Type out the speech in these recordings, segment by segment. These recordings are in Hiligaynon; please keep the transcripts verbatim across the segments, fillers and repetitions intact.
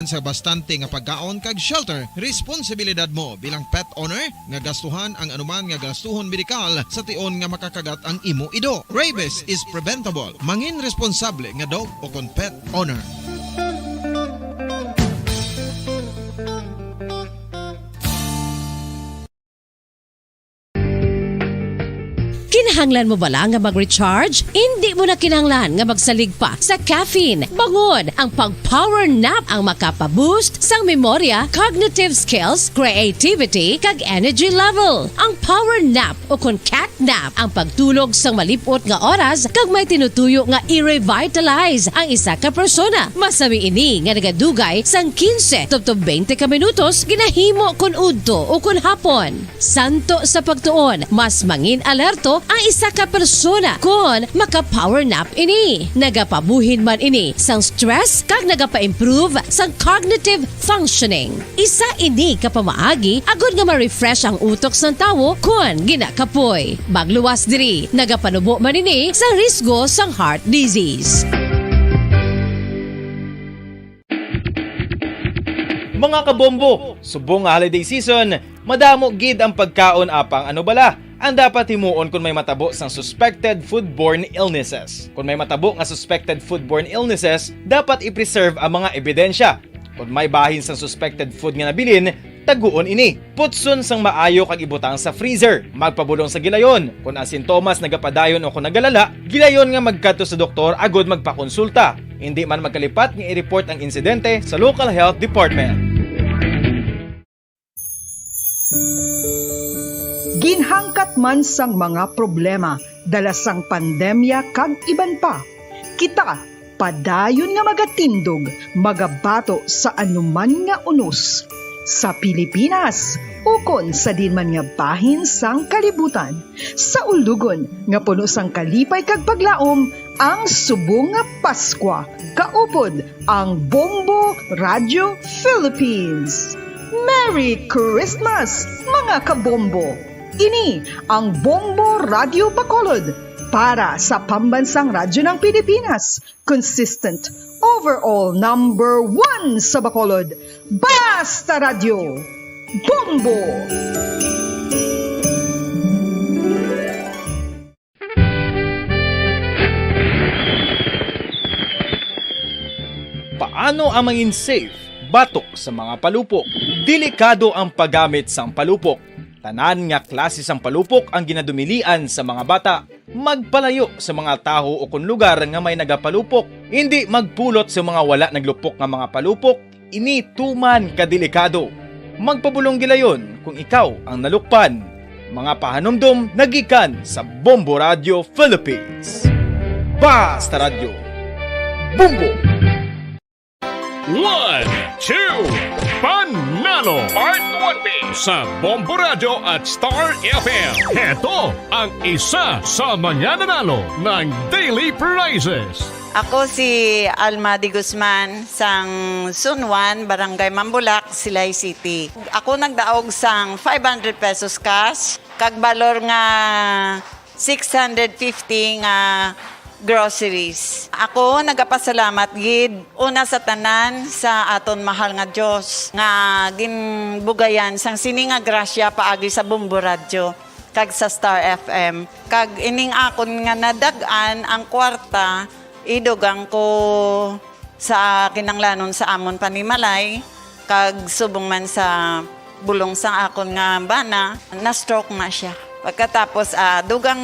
sa bastante nga pagkaon kag shelter. Responsibilidad mo bilang pet owner nga gastuhan ang anuman nga gastuhon medikal sa tion nga makakagat ang imo ido. Rabies is preventable. Mangin responsable nga dog o kon pet owner. Kinahanglan mo bala nga mag-recharge? Indi mo na kinahanglan nga magsalig pa sa caffeine. Bangod ang pag-power nap ang makapa-boost sang memorya, cognitive skills, creativity, kag energy level. Ang power nap o kon cat nap ang pagtulog sang malip-ot nga oras kag may tinutuyo nga i-revitalize ang isa ka persona. Masami ini nga nagadugay sang quince tubtob twenty ka minutos ginahimo kon udto o kon hapon. Santo sa pagtuon, mas mangin alerto ang isa ka persona kon maka-power nap ini. Nagapabuhin man ini sang stress kag nagapa-improve sang cognitive functioning. Isa ini ka pamaagi agod nga ma-refresh ang utok sang tawo kon ginakapoy. Magluwas diri, nagapanubo man ini sang risgo sang heart disease. Mga kabombo, subong nga holiday season, madamo gid ang pagkaon apang ano bala ang dapat himuon kon may matabo sang suspected foodborne illnesses. Kon may matabo nga suspected foodborne illnesses, dapat i-preserve ang mga ebidensya. Kon may bahin sang suspected food nga nabilin, taguon ini. Putson sang maayo kag ibutang sa freezer. Magpabulong sa gilayon. Kon ang sintomas nagapadayon o kon nagalala, gilayon nga magkadto sa doktor agod magpakonsulta. Indi man magkalipat nga i-report ang insidente sa local health department. Ginhangkat man sang mga problema dala sang pandemya kag iban pa, kita padayon nga magatindog, magabato sa anuman nga unos sa Pilipinas ukon sa diin man nga bahin sang kalibutan. Sa ulugon nga puno sang kalipay kag paglaom, ang subong nga Paskwa kaupod ang Bombo Radio Philippines. Merry Christmas, mga kabombo! Ini ang Bombo Radio Bacolod para sa Pambansang Radyo ng Pilipinas, consistent, overall number one sa Bacolod. Basta Radyo, Bombo! Paano ang mangin safe batok sa mga palupok? Delikado ang paggamit sang palupok. Tanan nga klase sang palupok ang ginadumilian sa mga bata. Magpalayo sa mga tawo o kon lugar nga may nagapalupok. Indi magpulot sa mga wala naglupok nga mga palupok. Ini tuman ka delikado. Magpabulong gilayon kung ikaw ang nalukpan. Mga pahanumdom nagikan sa Bombo Radio Philippines. Basta Radyo, Bombo! One, two, Panalo Part one B sa Bombo Radio at Star F M. Heto ang isa sa mga nanalo ng daily prizes. Ako si Alma de Guzman, sang Zone one, Barangay Mambulak, Silay City. Ako nagdaog sang five hundred pesos cash, kag balor nga six hundred fifty nga groceries. Ako nagapasalamat gid, una sa tanan, sa aton mahal nga Dios nga ginbugayan sang sini nga grasya paagi sa Bombo Radyo kag sa Star F M. Kag ining akon nga nadag-an ang kwarta, idugang ko sa kinanglanon sa amon panimalay, kag subong man sa bulong sang akon nga bana, na-stroke na siya. Pagkatapos, ah, dugang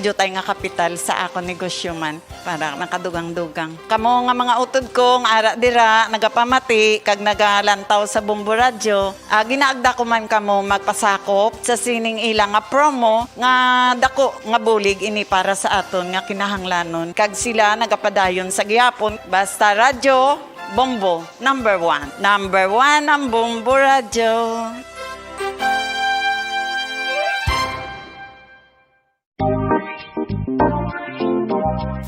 diutay nga kapital sa akon negosyo man, para nakadugang-dugang. Kamo nga mga utod ko nga ara dira, nagapamati kag nagalantaw sa Bombo Radyo, ah, ginaagda ko man kamo magpasakop sa sining ila nga promo nga dako nga bulig ini para sa aton nga kinahanglanon, kag sila nagapadayon sa gihapon. Basta Radyo, Bombo, number one. Number one ang Bombo Radyo.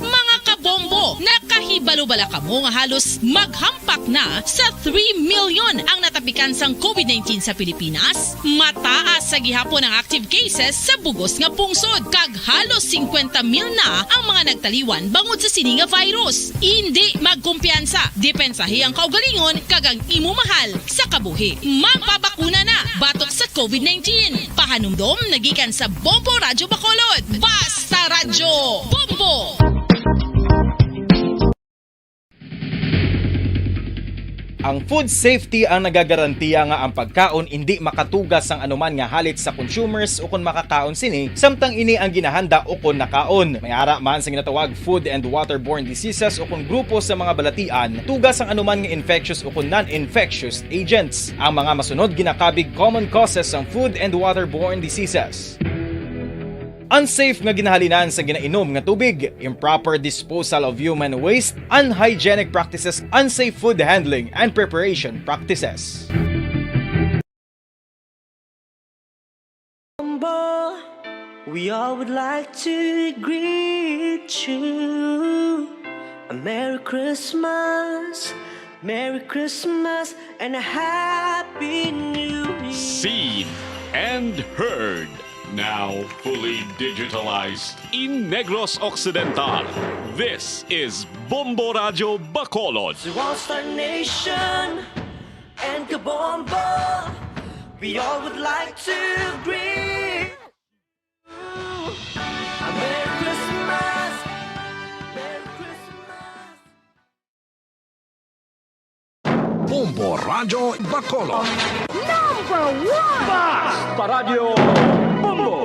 Mga kabombo, nakahibalo bala ka Mo nga halos maghampak na sa three million ang natapikan sang covid nineteen sa Pilipinas, mataas sa gihapon ang active cases sa bugos nga pungsod, kag halos singkwenta mil na ang mga nagtaliwan bangod sa sini nga virus. Indi magkumpiyansa, depensahi ang kaugalingon kag ang imo mahal sa kabuhi. Magpabakuna na batok sa covid nineteen. Pahanumdom nagikan sa Bombo Radyo Bacolod. Basta Radyo Bombo! Ang food safety ang nagagarantiya nga ang pagkaon indi makatuga sang anuman nga halit sa consumers ukon makakaon sini, samtang ini ang ginahanda ukon nakaon. May ara man sa ginatawag food and waterborne diseases ukon grupo sa mga balatian, tuga sang anuman nga infectious ukon non-infectious agents. Ang mga masunod ginakabig common causes sang food and waterborne diseases. Unsafe nga ginahalinan sa ginainom nga tubig, improper disposal of human waste, unhygienic practices, unsafe food handling and preparation practices. Bombo, we all would like to greet you a Merry Christmas, Merry Christmas, and a Happy New Year. Seen and heard. Now fully digitalized. In Negros Occidental, this is Bombo Radyo Bacolod. To all Star Nation and Kabombo, we all would like to greet you a Merry Christmas, Merry Christmas. Bombo Radyo Bacolod. Number one! Basta Radyo Bombo!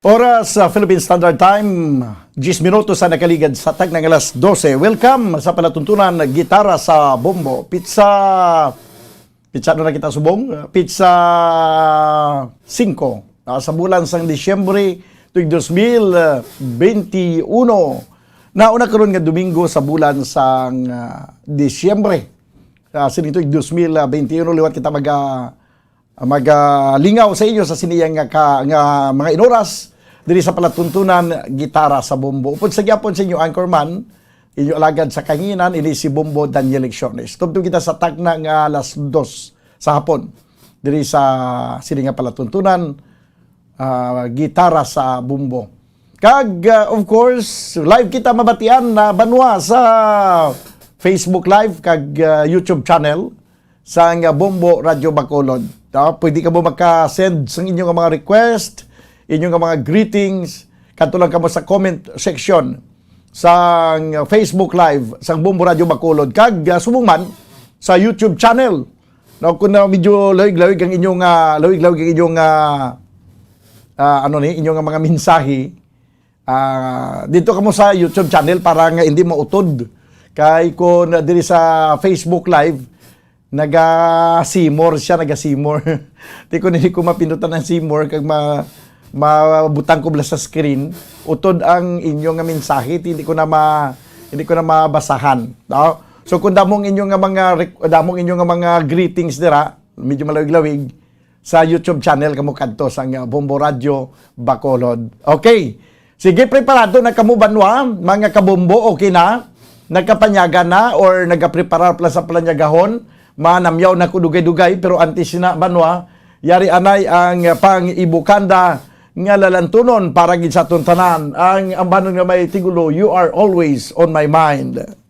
Oras sa Philippine Standard Time, diyes minutos sa nakaligad sa tagna nga alas dose. Welcome sa palatuntunan Gitara sa Bombo. Pizza Pitsa na kita subong, pitsa singko, ah, sa bulan sang Disyembre, tuig dos mil benti uno. Nauna karon nga Domingo sa bulan sang, ah, Disyembre. Ah, sining tuig dos mil benti uno, liwat kita maga-, magalingaw sa inyo sa sini nga ka-, nga mga inoras diri sa palatuntunan Gitara sa Bombo. Upod sa gyapon sa inyo anchorman, inyo alagad sa kanginan, ini si Bombo Daniel Lecciones. Tubtob kita sa takna nga alas dos sa hapon diri sa sini nga palatuntunan, ah, Gitara sa Bombo. Kag, ah, of course, live kita mabatian na banwa sa Facebook Live kag, ah, YouTube channel sang, ah, Bombo Radyo Bacolod. Ah, pwede kamo maka-send sang inyo nga mga request, inyo nga mga greetings, kadto lang kamo sa comment section sang Facebook Live sang Bombo Radyo Bacolod kag, ah, subong man sa YouTube channel. No, kung na medyo lawig-lawig ang inyong, ah, lawig-lawig ang inyong, ah, ah, ano ni, inyong mga mensahe, ah, dito kamo sa YouTube channel para nga hindi mautod. Kay kung diri sa Facebook Live, naga-simor siya, naga-simor. Di ko, hindi ko mapindutan ang simor kag ma-, mabutang ko bala sa screen. Utod ang inyo nga mensahe, hindi ko na ma-, hindi ko na mabasahan, no? So kung damong inyo nga mga rec-, damong inyo nga mga greetings dira, medyo malawig-lawig, sa YouTube channel kamo kadto sang, uh, Bombo Radio Bacolod. Okay. Sige, preparado na kamo, banwa, mga kabombo, okay na? Nagkapanyaga na or nagapreparar pa sa panyagahon? Manamyaw na ko dugay-dugay, pero antes na, banwa, yari anay ang, uh, pang-ibukanda nga lalantunon para gid sa aton tanan. Ang ambanon nga may tigulo, You Are Always on My Mind.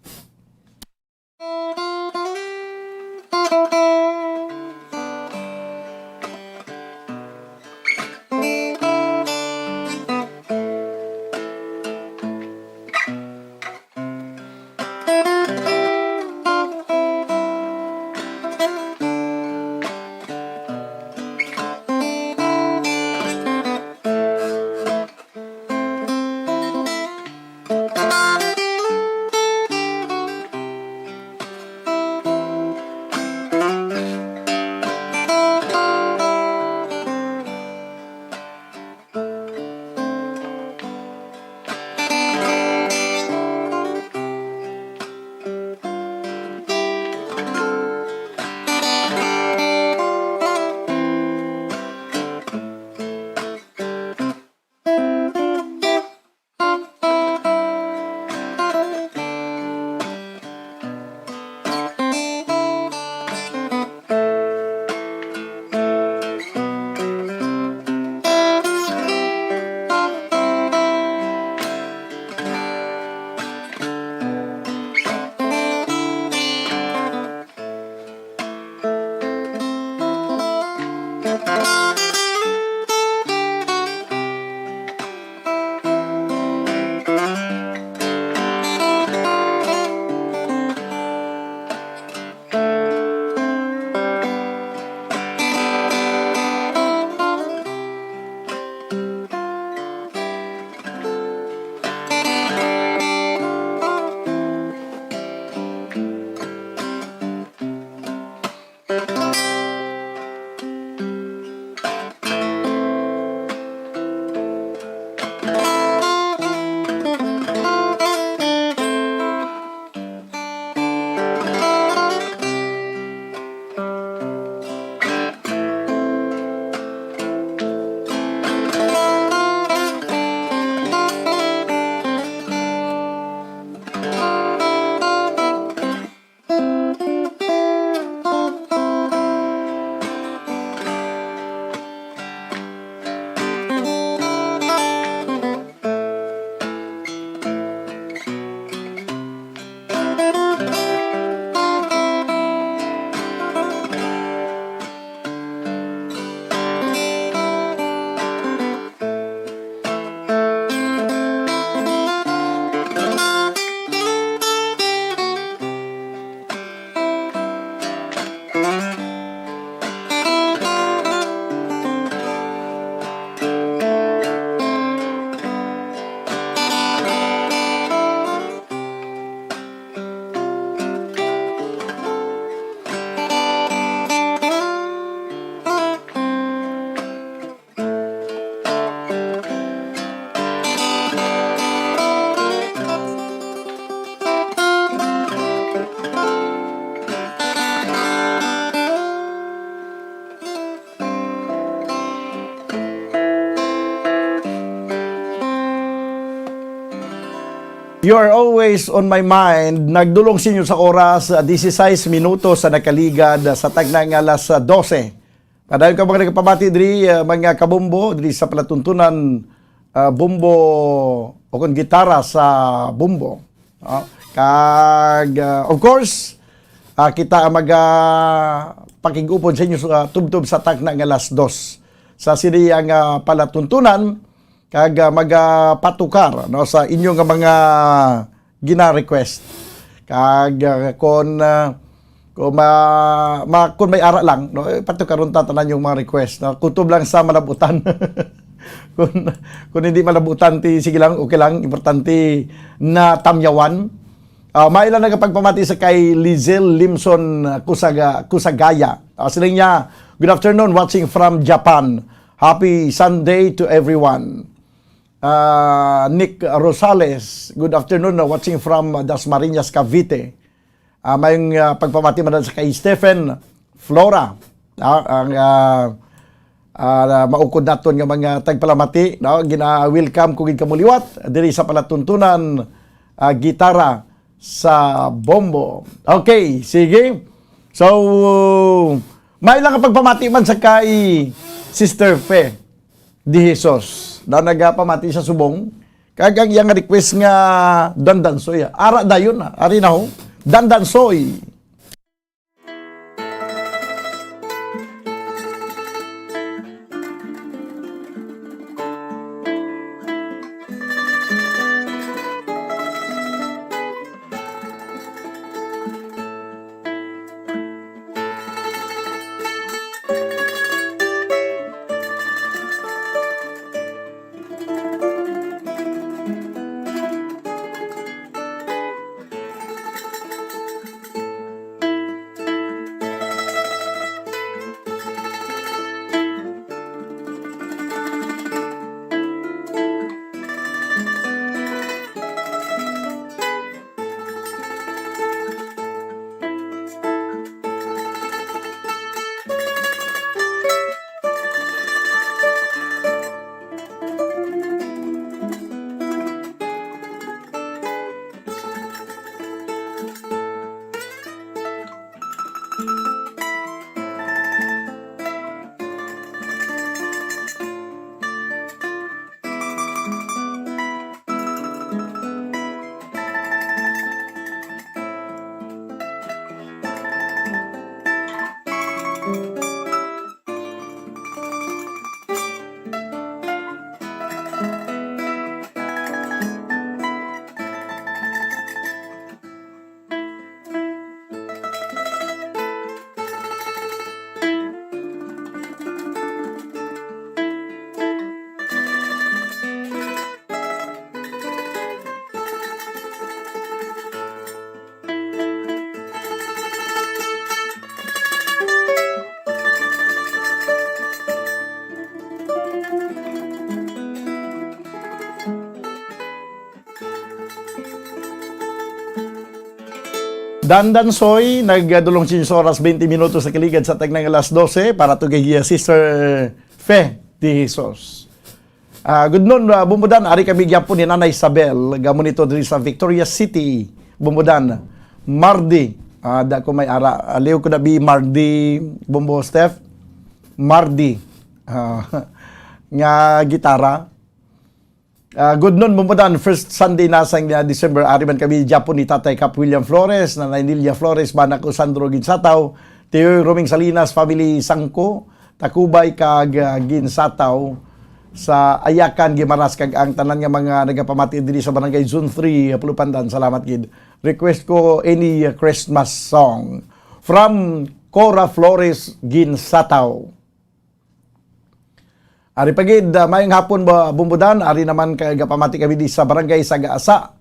You're always on my mind. Nagdulong sa inyo sa oras, ah, dieciséis minutos sa nakaligad, ah, sa tagna nga alas, ah, dose. Padayon ka mga nagpamati diri, ah, mga kabombo, diri sa palatuntunan, ah, bombo o kon gitara sa bombo. Ah, kag, ah, of course, ah, kita ang maga pakig-upod sa inyo sa tubtob sa tagna nga alas dos. Sa sini ang, ah, palatuntunan, kag, ah, magapatukar, no, sa inyo nga mga gina-request. Kag, ah, kon, ah, kung ma-, ma-, kung may ara lang, no, eh, patukaron ta tanan yung mga request, no? Kutob lang sa malabutan. Kung, kung hindi malabutan, ti, sige lang, okay lang. Importante na tamyawan. Ah, may lang nagapagpamati sa kay Lizel Limson, ah, Kusaga-, Kusagaya. Ah, siling niya, "Good afternoon, watching from Japan. Happy Sunday to everyone." Ah, Nick Rosales, "Good afternoon, ah, watching from, ah, Dasmariñas, Cavite." Ah, may, ah, pagpamati man sa kay Stephen Flora. Ah, ang, ah, ah, maukod naton nga mga tagpalamati, no? Gina-welcome ko gid kamo liwat diri sa palatuntunan, ah, gitara sa bombo. Okay, sige. So, may lang pagpamati man sa kay Sister Fe de Jesus na nagapamati sa subong. Kag ang iyang request nga Dandansoy. Ara dayon na. Ari na ho. Dandansoy. Dandansoy, nagdulong sini sa oras, twenty minutos sa kaligad sa tagna nga alas dose para to kay Sister Fe de Jesus. Ah, good noon, ah, Bumbudan. Ari kami gyapon ni Nanay Isabel, gamon ito diri sa Victoria City, Bumbudan. Mardi, ah, da ko may ara. Aliw ko na bi Mardi, Bumbo Steph. Mardi. Ah, nga gitara. Ah, good noon, Bumbudan. First Sunday na sang, ah, December. Ari man kami gyapon ni Tatay Cap William Flores, Nanay Nilia Flores, bana ko Sandro Ginsataw, Tiyoy Roming Salinas, family Sangko, Tacubay kag, ah, Ginsataw sa Ayacan, Guimaras, kag ang tanan nga mga nagapamati diri sa Barangay Zone three, Pulupandan. Salamat gid. Request ko any, ah, Christmas song from Cora Flores Ginsataw. Ari pa gid, ah, mayong hapon ba, Bumbudan? Ari naman kay gapamati kami di sa Barangay Sagaasa.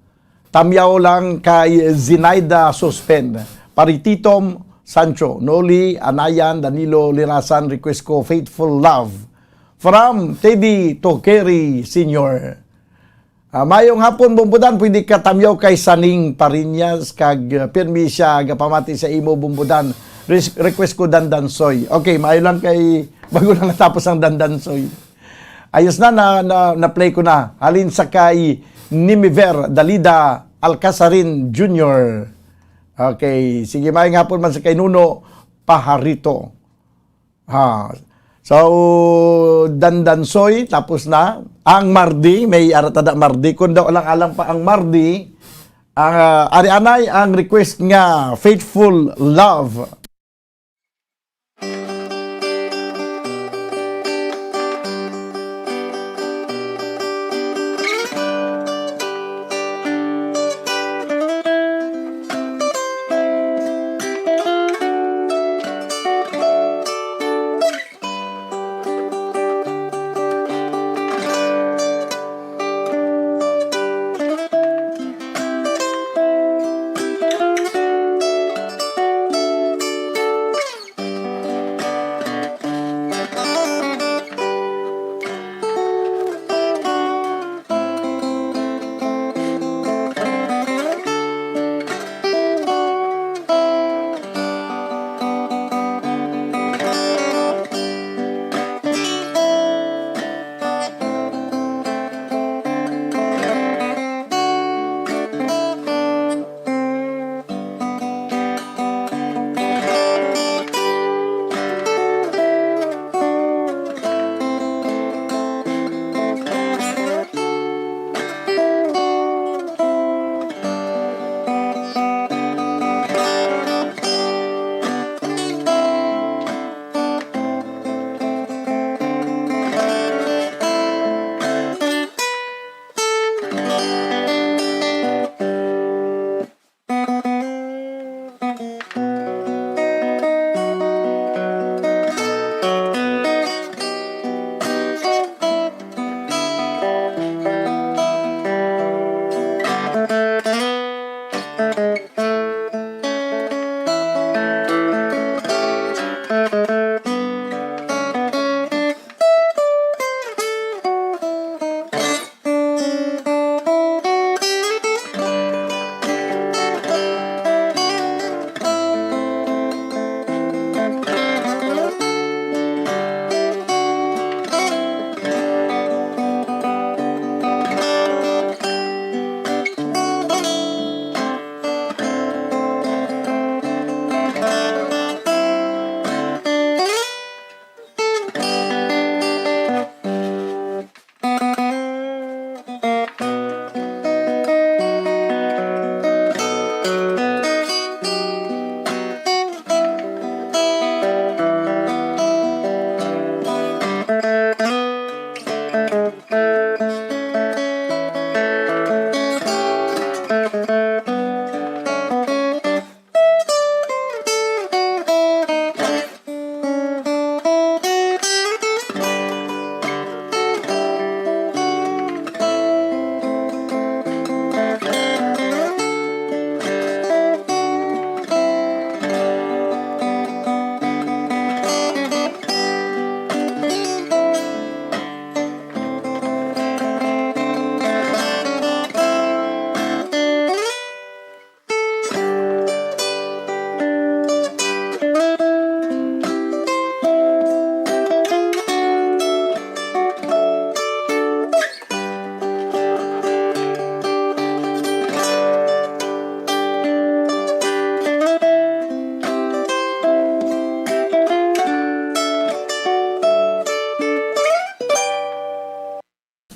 Tamyaw lang kay Zinaida Suspend, Parititom Sancho, Noli Anayan, Danilo Lirasan, request ko Faithful Love from Teddy Tokeri Senior. Ah, mayong hapon, Bumbudan. Pwede ka tamyaw kay Saning Parinyas kag, ah, pirmi siya gapamati sa imo, Bumbudan. Res-, request ko Dandansoy. Okay, maayo lang kay bago lang natapos ang Dandansoy. Ayos na, na, na, na-play ko na. Halin sa kay Nimiver Dalida Alcasarin Junior. Okay, sige, maayong hapon man sa kay Nuno Pajarito. Ha. So, Dandansoy, tapos na. Ang Mardi, may ara ta da Mardi. Kung daw alang-alang pa ang Mardi, ang, ah, ari anay ang request nga Faithful Love.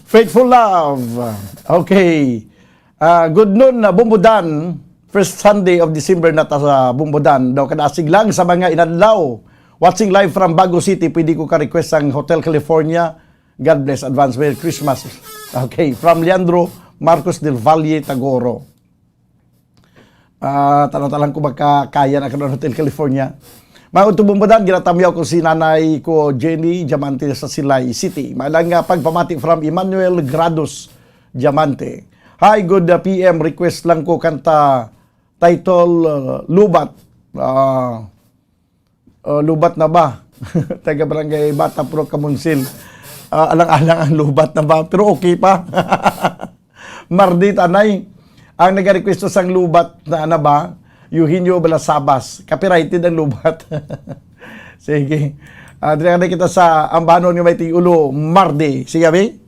Faithful Love. Okay. Ah, good noon, ah, Bumbodan. First Sunday of December na ta sa Bumbodan. Daw kada siglang sa mga inadlaw. Watching live from Bago City. Pwede ko ka-request ang Hotel California. God bless. Advance Merry Christmas. Okay. From Leandro Marcos del Valle, Tagoro. Ah, tanong-tanong ko baka kaya na karon Hotel California. Mga utubong badan, ginatamyaw ko si nanay ko, Jenny Diamante, sa Silay City. May lang nga pagpamati from Emmanuel Grados Diamante. Hi, good, uh, P M. Request lang ko kanta title, uh, Lubat. Ah, Oh, lubat na ba? Taga Barangay Bata Pro, Kamunsil. Ah, alang-alang ang lubat na ba? Pero okay pa. Mardi Tanay, ang nagarequest sang lubat na, na ba? Eugenio Balasabas. Copyrighted ang lubat. Sige. Ah, diri na kita sa ambanon nga may tigulo, Mardi. Sige, abi?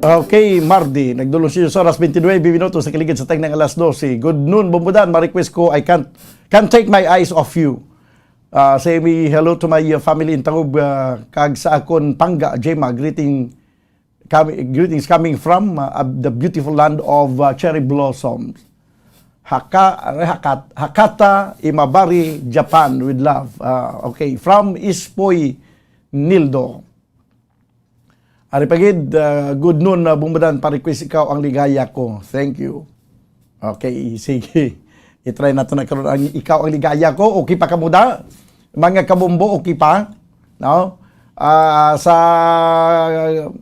Okay, Mardi, nagdulong siya sa oras twenty-nine minutos sa kaligid sa tagna nga alas dose. Good noon, Bombodan. Ma-request ko, I can't, can't take my eyes off you. Ah, say me hello to my, uh, family in Taub, uh, kag sa akon pangga, Gemma. Greeting, kami, greetings coming from, uh, uh, the beautiful land of, uh, cherry blossoms. Haka-, ano, Hakat-, Hakata, Imabari, Japan, with love. Ah, okay, from Ispoy Nildo. Ari pa gid, ah, good noon, ah, Bumbadan, pa-request Ikaw ang Ligaya Ko. Thank you. Okay, sige. I-try nato na karon ang Ikaw ang Ligaya Ko. Okay pa kamo da? Mga kabombo, okay pa? No? Ah, sa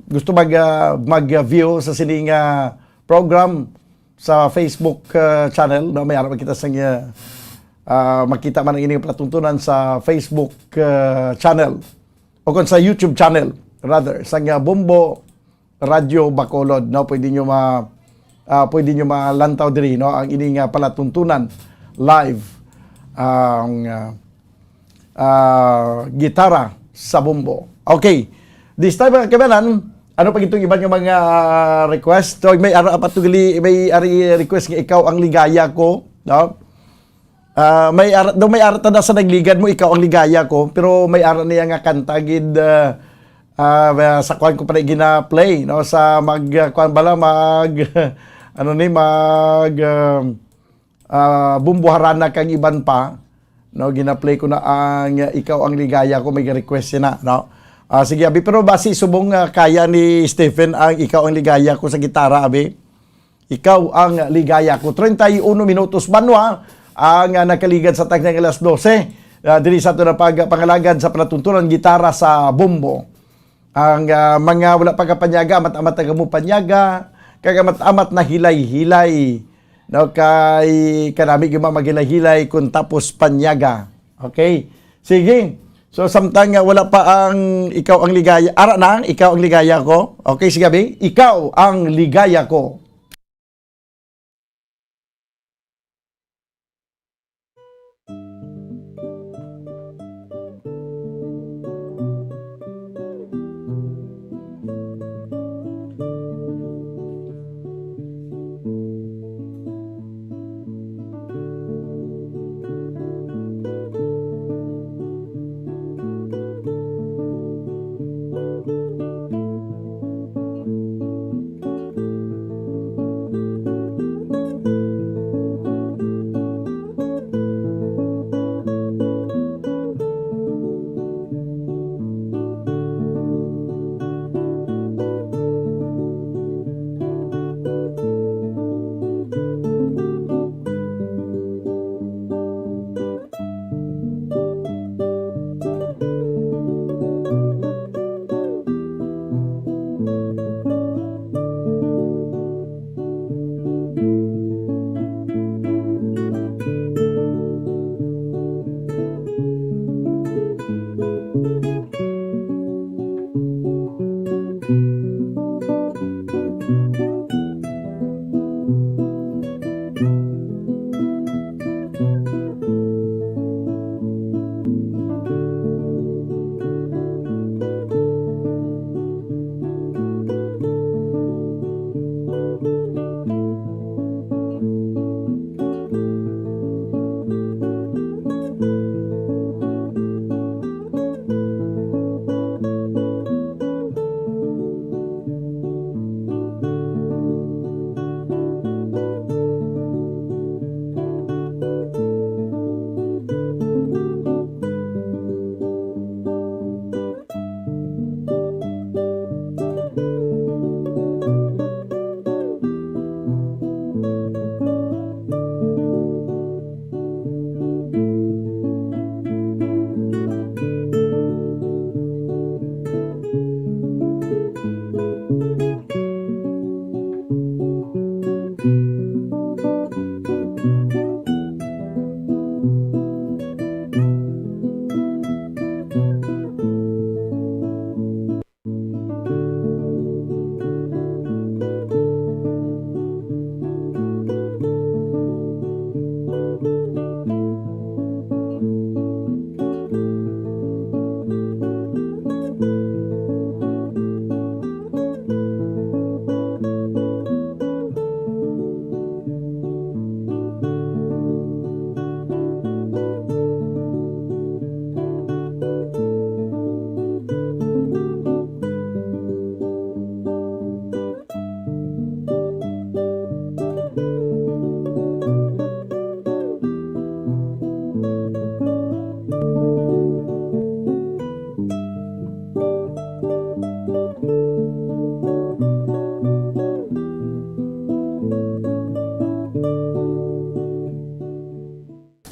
gusto mag, ah, mag-view sa sining, ah, program sa Facebook, ah, channel, no? May ara makita sa, ah, ah, makita man ang ining palatuntunan sa Facebook, ah, channel o kon sa YouTube channel, rather, sang, ah, Bombo Radyo Bacolod, no? Pwede nyo ma-, ah, pwede nyo malantaw diri, no? Ang ining, ah, palatuntunan live ang, ah, ah, gitara sa bombo. Okay. This time, mga kaibanan, ano pa gitong iban nga mga, ah, request? So, may ara pa to gali, may ari request nga Ikaw ang Ligaya Ko, no? Ah, may ara, daw may ara ta na sa nagligad mo, Ikaw ang Ligaya Ko, pero may ara niya nga kanta gid, ah, ah, sa kuan ko pa na gina-play, no? Sa mag, ah, kuan bala, mag, ano ni, mag, ah, ah, Bumbuharana kang iban pa, no? Gina-play ko na ang, ah, Ikaw ang Ligaya Ko, may request na, no? Ah, sige, abi, pero basi subong, ah, kaya ni Stephen ang Ikaw ang Ligaya Ko sa gitara, abi. Ikaw ang Ligaya Ko. Treinta y uno minutos banwa ang, ah, nakaligad sa tagna nga alas dose. Ah, diri sa ato na pagpangalagad sa palatuntunan gitara sa bombo. Ang, ah, mga wala pa kapanyaga, amat-amat na mo panyaga, kag amat-amat na hilay-hilay. No, kay kanami gyud maghilay-hilay kung tapos panyaga. Okay? Sige. So, samtang nga wala pa ang Ikaw ang Ligaya, ara na, Ikaw ang Ligaya Ko. Okay, sige, abi. Ikaw ang Ligaya Ko.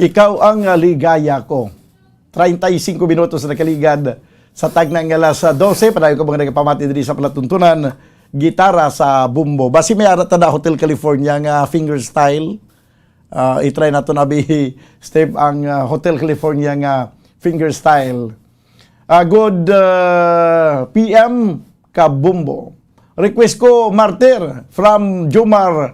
Ikaw ang, ah, ligaya ko. Treinta y cinco minutos na nakaligad sa tagna nga alas dose. Padayon ko mga nagapamati diri sa palatuntunan, gitara sa bumbo. Basi may ara ta na Hotel California nga finger style. Ah, i-try nato na bi, Steve, ang, ah, Hotel California nga finger style. Ah, good, ah, P M Kabumbo. Request ko, Martir, from Jomar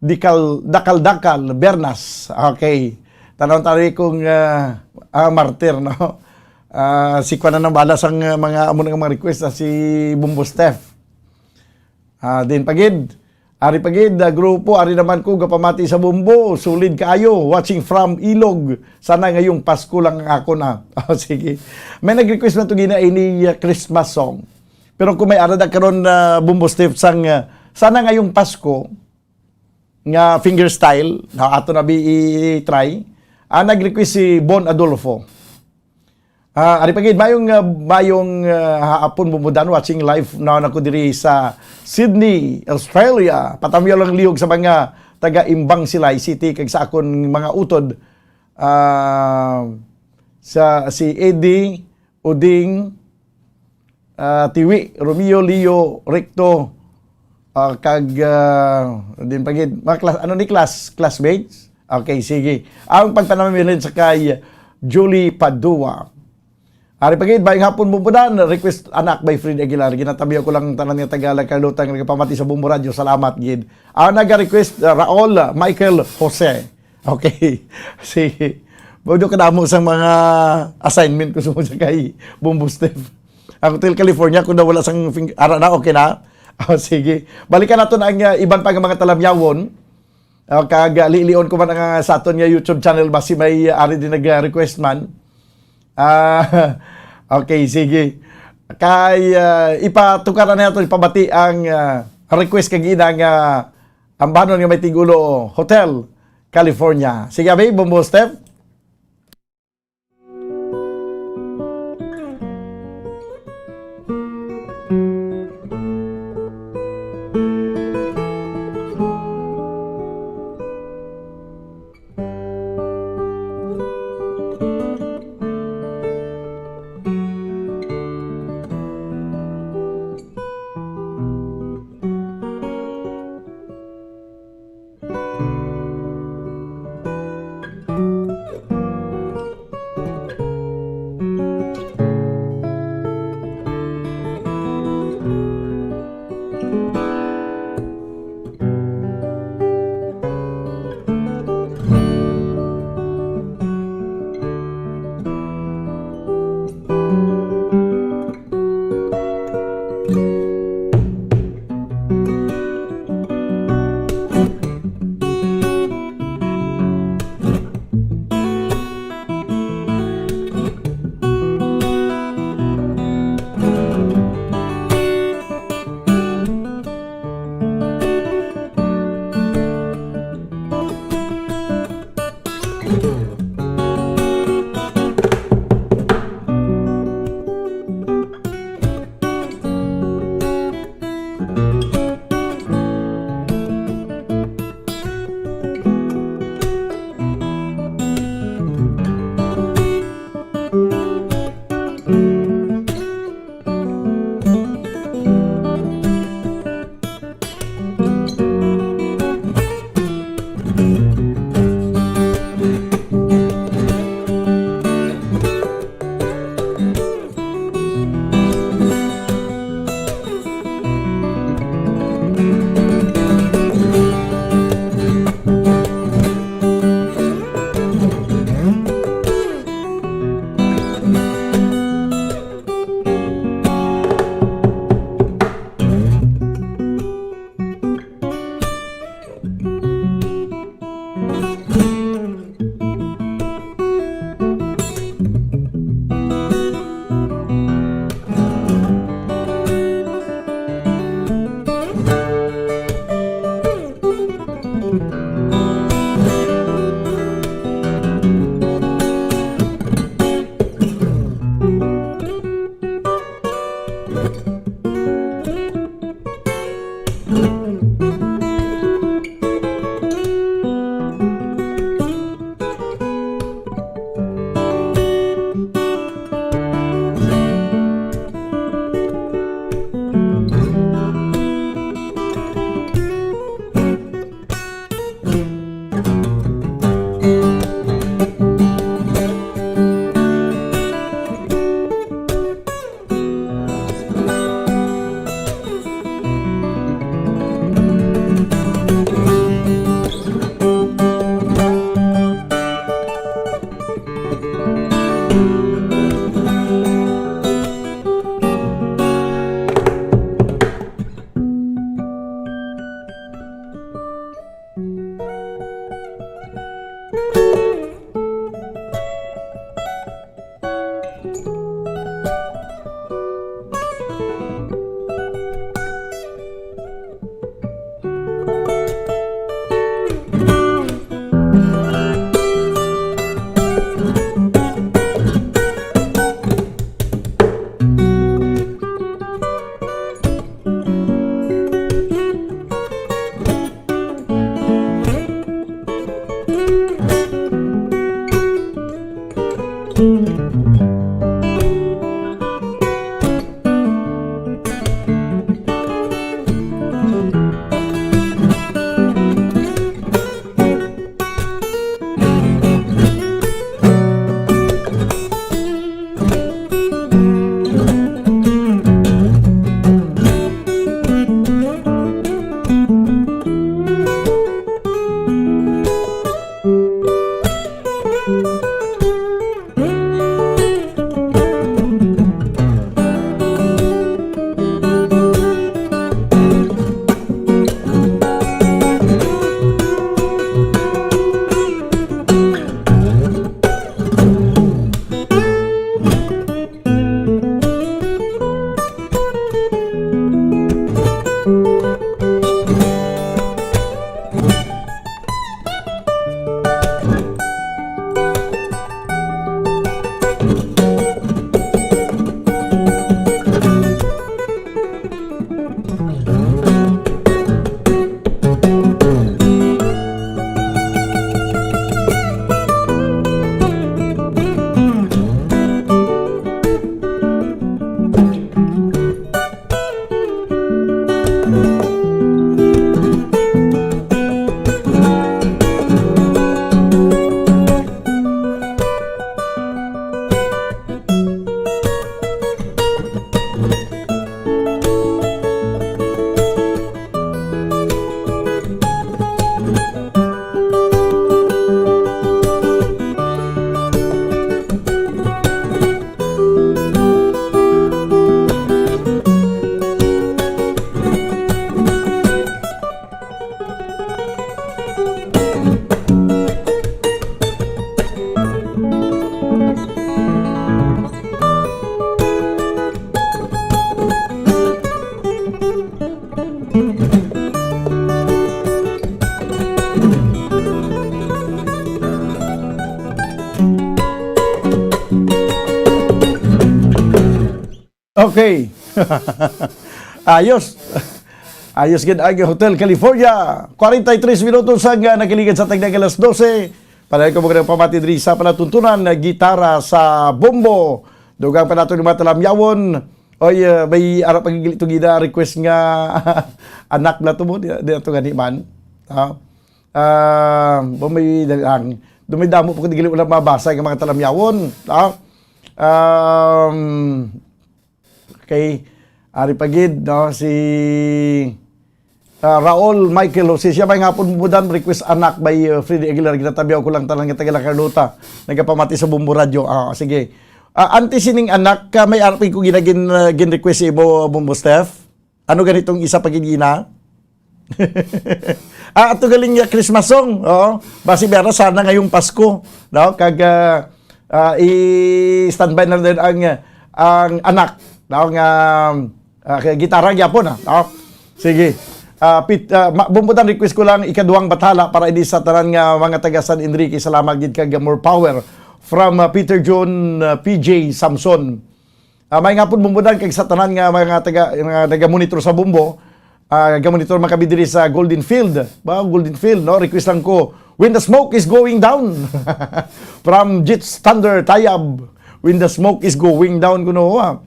Dikal-, Dakal-Dakal, Bernas. Okay. Tanaw tari kung, ah, ah, Martir, no? Ah, si Kwan na nang bala sang, ah, mga amo nga mga request na si Bumbo Steph. Ah, din pagid. Ari pagid, ah, grupo, ari naman ko gapamati sa Bumbo. Solid kaayo. Watching from Ilog. Sana ngayong Pasko lang ang ako na. Oh, sige. May nag-request na to gina ini, ah, Christmas song. Pero kung may ara da karon na Bumbo Steph sang, ah, sana ngayong Pasko nga finger style, na ato na bi i-try. Ah, nag-request si Bon Adolfo. Ah, ari pagid, mayong, ah, mayong, ah, hapon, Bumbo Dan, watching live na ako diri sa Sydney, Australia. Patamyaw lang lihog sa mga taga Imbang Silay City kag sa akon mga utod, ah, sa si Eddie, Uding, ah, Tiwi, Romeo, Leo, Recto, ah, kag, ah, din pagid, mga klas-, ano ni class, classmates? Okay, sige. Ang pagpanamilin sa kay Julie Padua. Ari pagid, mayong hapon, Bumbo Dan. Request, Anak by Fred Aguilar. Ginatabi ako lang tanan nga Tagalog, Carlota, nga nagapamati sa Bumbo Radio. Salamat gid. Ang naga-request, ah, Raul, ah, Michael Jose. Okay. Sige. Bodo ka damo sa mga assignment ko sumod sa kay Bumbo Steph. Ang Hotel California, kung nawala sang fing-, ara na, okay na? Oh, sige. Balikan nato na ang, ah, iban pa nga mga talamyawon. Oh, kag, ah, lilion ko man ang, ah, sa aton nga YouTube channel, basi may, ah, ari din nag-request man. Ah, okay, sige. Kay, ah, ipatukar na nato, ipabati ang, ah, request kag ina nga, ah, ambanon nga may tigulo Hotel California. Sige, abi, Bumbo Steph. Okay. Ayos. Ayos gid ang Hotel California. Kwarenta y tres minutos ang, ah, nagkalikan sa tagna nga alas dose. Padayon ko mo pamati diri sa palatuntunan nga gitara sa bombo. Dugang pa nato ni mga talamyawon. Oy, ah, may ara pag itong gina request nga anak na to mo. Di, di na to gani man. Ha? Ah, ba may dalang. Doon may damo pa kundi gali wala mabasa nga mga talamyawon. Ha? Um, Okay. Ari pa gid, no, si, ah, Raul Michael Jose. Siya may ngapon mo dan request anak by, uh, Freddy Aguilar. Ginatabyaw ko lang tanan nga taga La Carlota. Nagapamati sa Bombo Radio. Ah, sige. Ah, antes sining anak, ka may arpig ko ginagin, uh, gin-request sa imo, Bombo Steph. Ano ganitong isa pa gid gina? Ah, ato galing nga Christmas song. Oo. Basi biyara sana ngayong Pasko, no? Kag, ah, ah, i-standby na din ang, ang anak, no? Nga, ah, kay gitara gyapon, ah, no? Sige. Ah, Pit-, ah, ma-, bumbutan request ko lang ikaduhang bathala para ini sa tanan nga mga taga San Enrique. Salamat gid kag more power from, ah, Peter John, ah, P J Samson. Ah, may nga pud bumbudan kag sa tanan nga mga taga, nga nagamonitor sa Bombo, ah, nagamonitor man kami diri sa Golden Field. Ba, Golden Field, no? Request lang ko, "When the smoke is going down." From Jits Thunder Tayab, "When the smoke is going down," kuno, ah.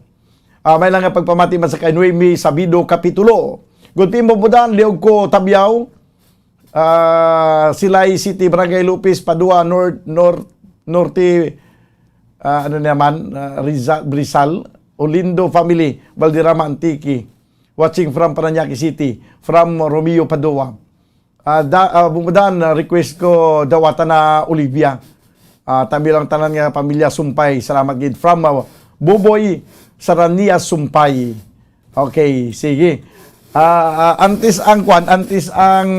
Ah, may lang nga pagpamati man sa kay Noemi Sabido Kapitulo. Good morning, bumbudan, liog ko, Tabyaw. Ah, Silay City, Barangay Lopez, Padua, North, North, Norte, ah, ano naman, ah, Rizal, Rizal, Olindo family, Valderrama, Antique. Watching from Parañaque City, from Romeo Padua. Ah, da-, ah, bumudan, ah, request ko, dawatan na Olivia. Ah, tabi lang tanan nga pamilya Sumpay. Salamat gid. From, ah, Buboy Sarania Sumpay. Okay, sige. Ah, ah, antes ang kwan, antes ang,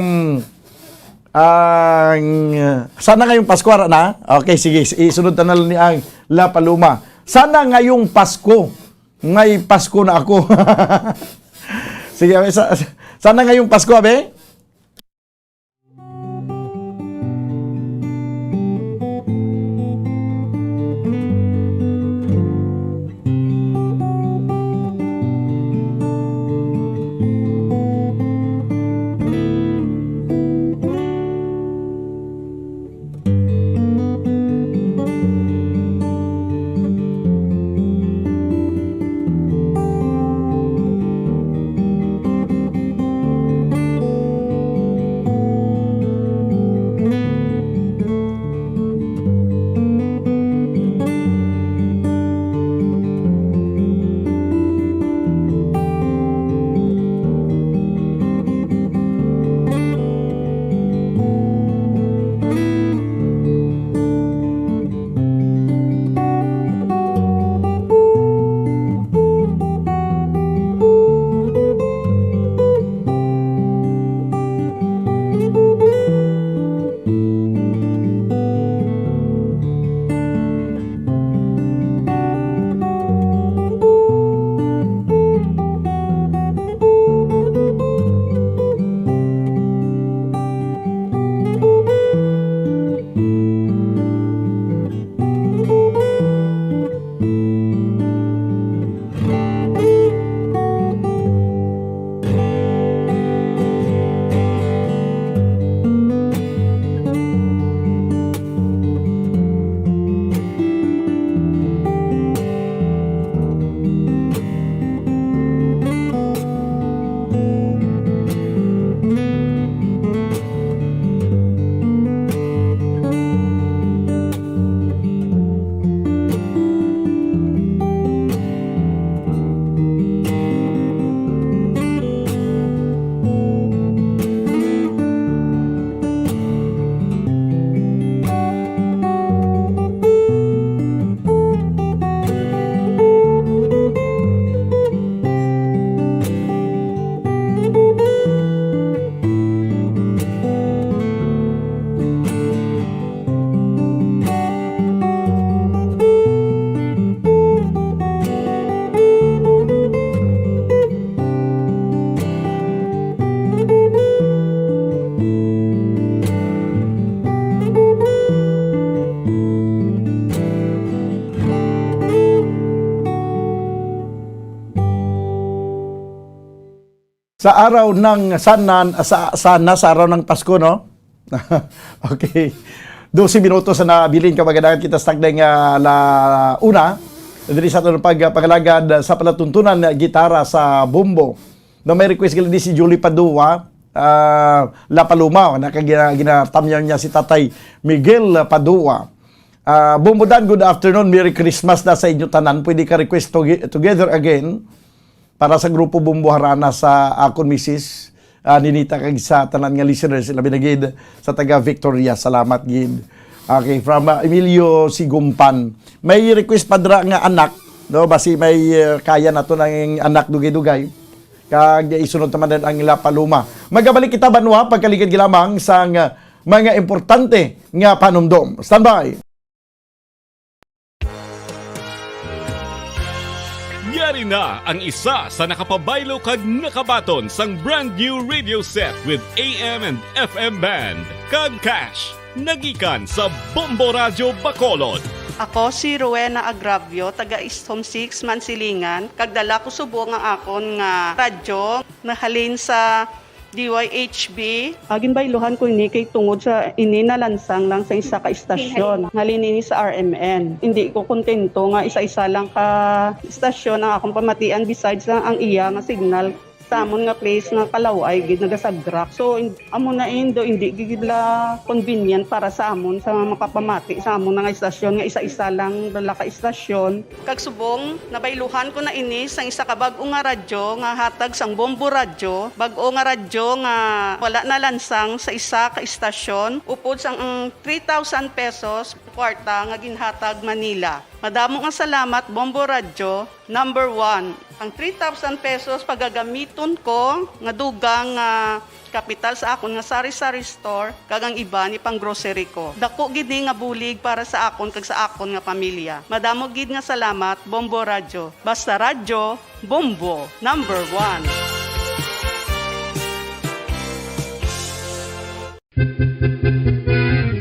ang, sana ngayong Pasko, ara na? Okay, sige. Isunod ta na lang ni ang La Paloma. Sana ngayong Pasko. Ngay Pasko na ako. Sige, abi, sa-, sana ngayong Pasko, abi? Sa araw ng, sa nan-, sa, sana sa araw ng Pasko, no? Okay. Dose minutos na nabilin, kamag-anayan, kita sa tagdeng, ah, la una. Diri sa aton pag-, pag-alagad sa palatuntunan, gitara sa bombo. No, may request gali ni si Julie Padua, ah, La Paloma, na kag gina-, ginatamyaw niya si Tatay Miguel Padua. Ah, Bombo Dan, good afternoon. Merry Christmas na sa inyo tanan. Pwede ka request toge-, Together Again para sa grupo Bombo Harana sa akon misis, ah, Ninita, kag sa tanan nga listeners, ilabi na gid sa taga Victoria. Salamat gid. Okay, from, ah, Emilio Sigumpan. May request pa dira nga anak, no? Basi may, ah, kaya nato nang anak dugay-dugay. Kag isunod naman din ang La Paloma. Magabalik kita, banwa, pagkaligid lamang sang, ah, mga importante nga panumdom. Standby! Yari na ang isa sa nakapabaylo kag nakabaton sang brand new radio set with A M and F M band kag cash, nagikan sa Bombo Radyo Bacolod. Ako si Rowena Agravio, taga East Home Six, Mansilingan, kag dala ko subong ang akon nga radyo nahalin sa D Y H B. Ah, ginbayluhan ko ini kay tungod sa ini nalansang lang sa isa ka istasyon. Halin ini sa R M N. Hindi ko kontento nga isa-isa lang ka istasyon ang akong pamatian, besides lang ang iya nga signal sa amon nga place nga kalaway gid nagasagrak. So, in-, amo na indo, hindi gid la convenient para sa amon sa makapamati sa amon nga istasyon nga isa-isa lang dala ka istasyon. Kag subong, nabayluhan ko na ini sang isa ka bag-o nga radyo nga hatag sang Bombo Radyo, bag-o nga radyo nga wala nalansang sa isa ka istasyon, upod sang ang three thousand pesos kwarta nga ginhatag man nila. Madamo nga salamat, Bombo Radyo, number one. Ang three thousand pesos pagagamiton ko nga dugang nga kapital sa akon nga sari-sari store, kag ang iban ipang-grocery ko. Dako gid ni nga bulig para sa akon kag sa akon nga pamilya. Madamo gid nga salamat, Bombo Radyo. Basta radyo, Bombo, number one.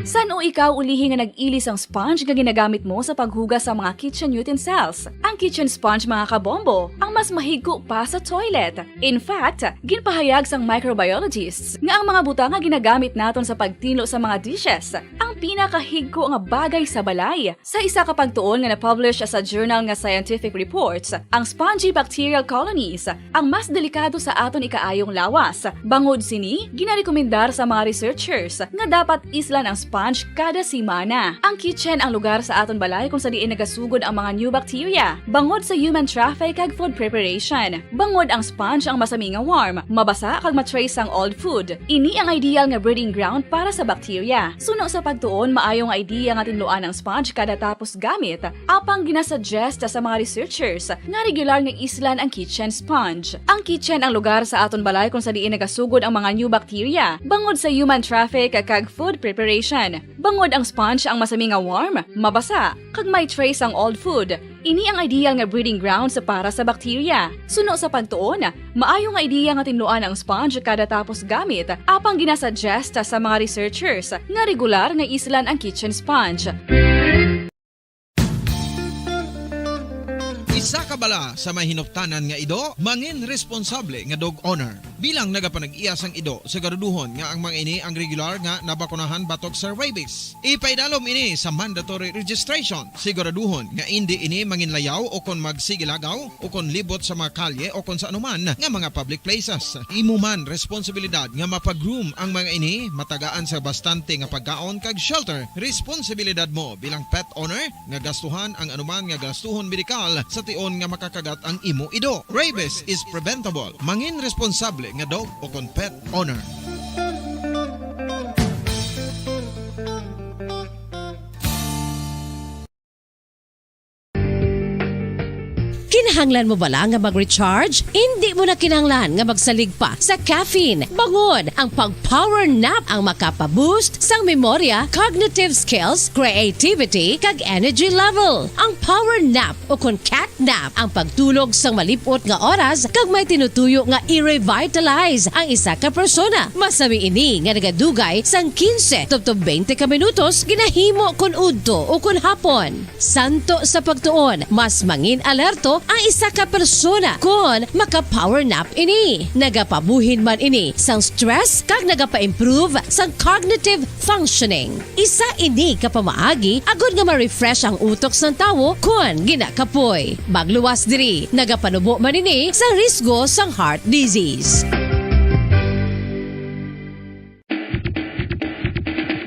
San-o ikaw ulihi nga nag-ili sang sponge nga ginagamit mo sa paghugas sa mga kitchen utensils? Ang kitchen sponge, mga kabombo, ang mas mahigko pa sa toilet. In fact, ginpahayag sang microbiologists nga ang mga butang nga ginagamit naton sa pagtinlo sa mga dishes ang pinakahigko nga bagay sa balay. Sa isa ka pagtuon nga na-publish sa journal nga Scientific Reports, ang spongy bacterial colonies ang mas delikado sa aton ikaayong lawas. Bangod sini, ginarekomendar sa mga researchers nga dapat islan ang sponge kada semana. Ang kitchen ang lugar sa aton balay kung sa diin nagasugod ang mga new bacteria, bangod sa human traffic kag food preparation. Bangod ang sponge ang masami nga warm, mabasa kag ma-trace ang old food. Ini ang ideal nga breeding ground para sa bacteria. Suno sa pagtuon, maayo nga idea nga tinluan ang sponge kada tapos gamit, apang ginasuggest sa mga researchers nga regular nga islan ang kitchen sponge. Ang kitchen ang lugar sa aton balay kung sa diin nagasugod ang mga new bacteria, bangod sa human traffic kag food preparation. Bangod ang sponge ang masami nga warm, mabasa, kag may trace ang old food. Ini ang ideal nga breeding grounds para sa bacteria. Suno sa pagtuon, maayo nga ideya nga tinluan ang sponge kada tapos gamit, apang ginasuggest sa mga researchers nga regular nga islan ang kitchen sponge. Isa ka bala sa may hinuptanan nga ido, mangin responsable nga dog owner. Bilang nagapanag-iya sang ido, siguraduhon nga ang mga ini ang regular nga nabakunahan batok sa rabies. Ipaidalom ini sa mandatory registration. Siguraduhon nga indi ini manginlayaw o kon magsigilagaw o kon libot sa mga kalye o kon sa anuman nga mga public places. Imo man responsibilidad nga mapa-groom ang mga ini, matagaan sa bastante nga pagkaon kag shelter. Responsibilidad mo bilang pet owner nga gastuhan ang anuman nga gastuhon medikal sa tion nga makakagat ang imo ido. Rabies is preventable. Mangin responsable nga dog o kon pet owner. Kinahanglan mo bala nga mag-recharge? Indi mo na kinahanglan nga magsalig pa sa caffeine. Bangod ang pag-power nap ang makapa-boost sang memorya, cognitive skills, creativity, kag energy level. Ang power nap o kon cat nap ang pagtulog sang malip-ot nga oras kag may tinutuyo nga i-revitalize ang isa ka persona. Masami ini nga nagadugay sang quince tubtob twenty ka minutos ginahimo kon udto o kon hapon. Santo sa pagtuon, mas mangin alerto ang isa ka persona kon maka-power nap ini. Nagapabuhin man ini sang stress kag nagapa-improve sang cognitive functioning. Isa ini ka pamaagi agod nga ma-refresh ang utok sang tawo kon ginakapoy. Magluwas diri, nagapanubo man ini sa risgo sang heart disease.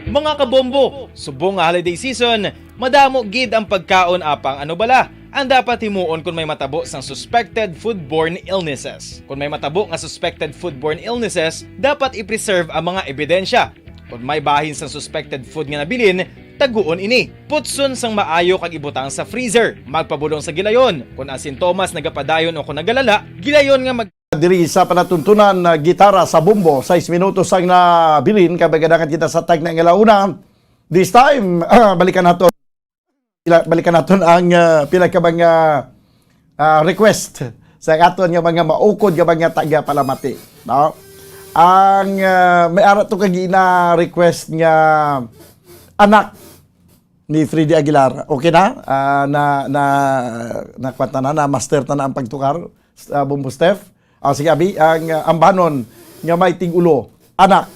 Mga kabombo, subong nga holiday season, madamo gid ang pagkaon, apang ano bala ang dapat himuon kon may matabo sang suspected foodborne illnesses? Kon may matabo nga suspected foodborne illnesses, dapat i-preserve ang mga ebidensya. Kon may bahin sang suspected food nga nabilin, taguon ini. Putson sang maayo kag ibutang sa freezer. Magpabulong sa gilayon. Kon ang sintomas nagapadayon o kon nagalala, gilayon nga mag- Diri sa palatuntunan, ah, Gitara sa Bombo, sais minutos ang nabilin, kay magadangat kita sa tagna nga launa. This time, balikan naton, ila-, balikan naton ang, ah, pila ka mga, ah, request sa aton nga mga maukod nga mga tagapalamati, no? Ang, ah, may ara to ka gina-request nga anak ni Freddy Aguilar. Okay na? Ah, na, na, nakuha ta na, na-master ta na ang pagtukar, ah, Bombo Steph. Ah, sige, abi, ang, ah, ambanon nga may tig-ulo, anak.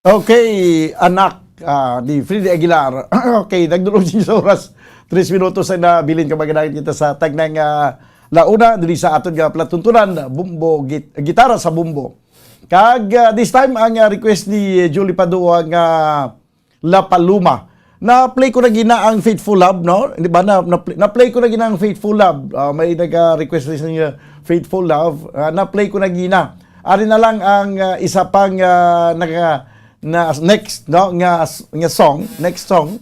Okay, anak, ah, ni Freddy Aguilar. Okay, nagdulong siya sa oras. Tres minutos ang nabilin ka, maganangin kita sa tagnang, ah, launa diri sa aton nga palatuntunan, Bombo, git-, Gitara sa Bombo. Kag, ah, this time, ang, ah, request ni Julie Padua nga La Paloma. Na-play ko na gina ang Faithful Love, no? Di ba na, na-play, na-play ko na gina ang Faithful Love. Ah, may naga-request rin sa inyo, Faithful Love. Ah, na-play ko na gina. Ari na lang ang, ah, isa pang, ah, naga-, na next, no, nga s-, nga song, next song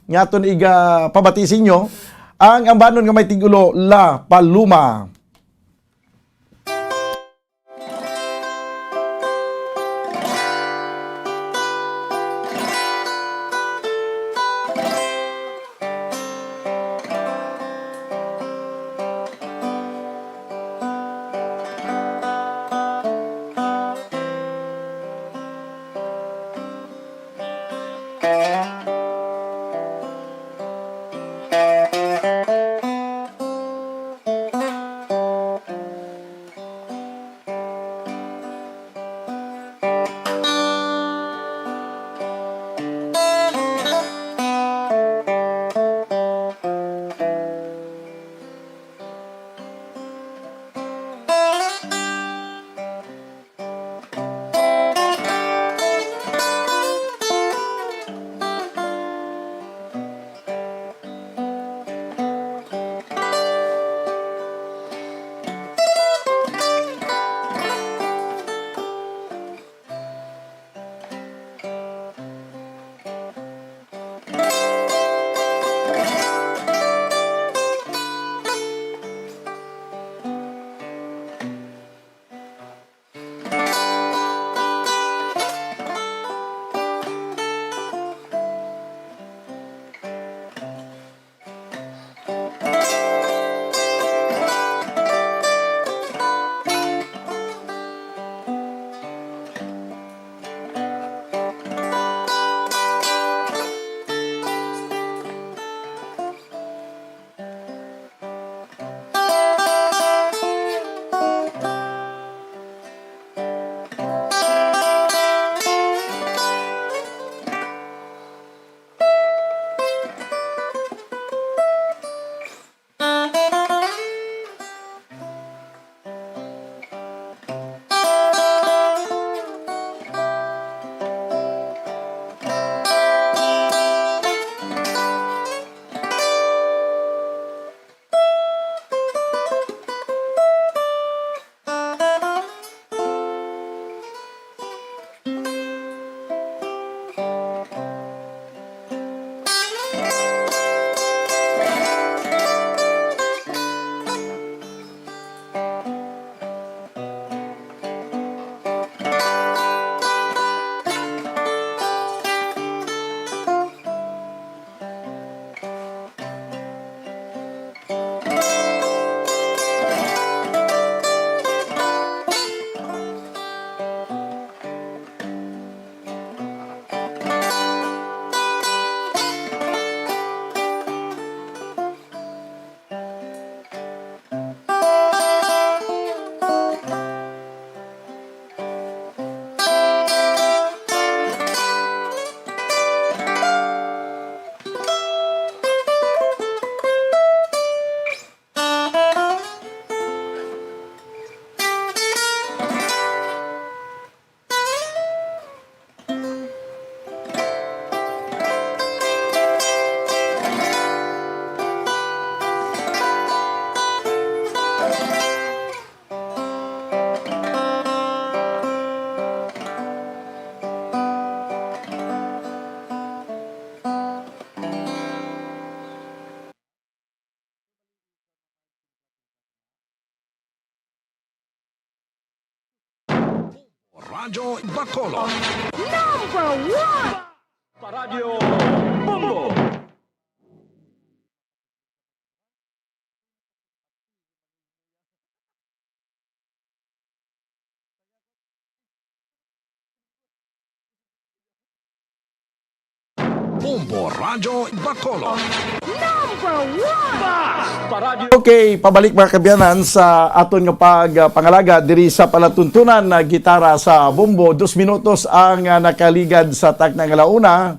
nga aton iga pabati sa inyo, ang ambanon nga may tigulo, La Paloma. Radyo Bacolod. Number one! Radyo Bombo. Bombo Radyo Bacolod. Number one! Bas! Paradyo. Okay, pabalik, mga kaabyanan, sa aton nga pagpangalaga diri sa palatuntunan nga gitara sa Bombo. Dos minutos ang, ah, nakaligad sa takna nga alauna.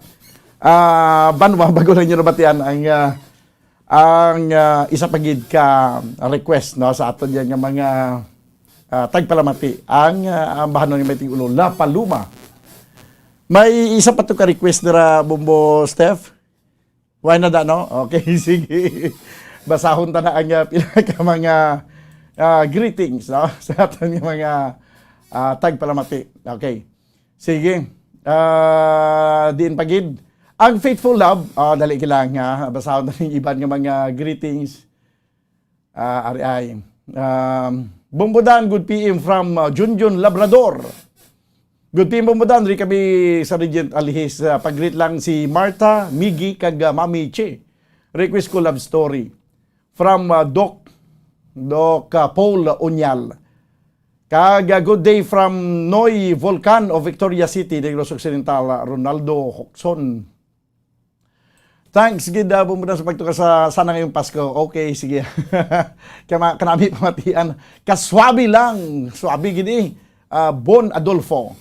Ah, banwa, bago lang nyo nabatian ang, ah, ang, ah, isa pa gid ka request, no, sa aton yan nga mga, ah, tagpalamati, ang, ah, ang bahanon nga may tig-ulo, La Paloma. May isa pa to ka request dira, Bombo Steph? Why na da, no? Okay, sige. Basahon ta na ang, ah, pila ka mga, ah, greetings, no? Sa aton nga mga, ah, tagpalamati. Okay. Sige. Ah, diin pa gid? Ang Faithful Love, ah, dali ka lang, ha? Basahon na ning iban nga mga greetings. Ah, ari ay. Um, Bombodan, good P M from, ah, Junjun Labrador. Good P M, Bombodan, ri kami sa Regent Alihis. Ah, pag-greet lang si Martha, Miggy, kag, ah, Mami Che. Request ko love story. From, ah, Doc, Doc, ah, Paul Unyal. Kag, ah, good day from Noy Volcan of Victoria City, Negros Occidental, ah, Ronaldo Hocson. Thanks gid, ah, Bombodan, sa pagtukar sa sana ngayong Pasko. Okay, sige. Kaya ma-, kanami pamatian. Kaswabe lang. Swabe gid, eh. Ah, Bon Adolfo.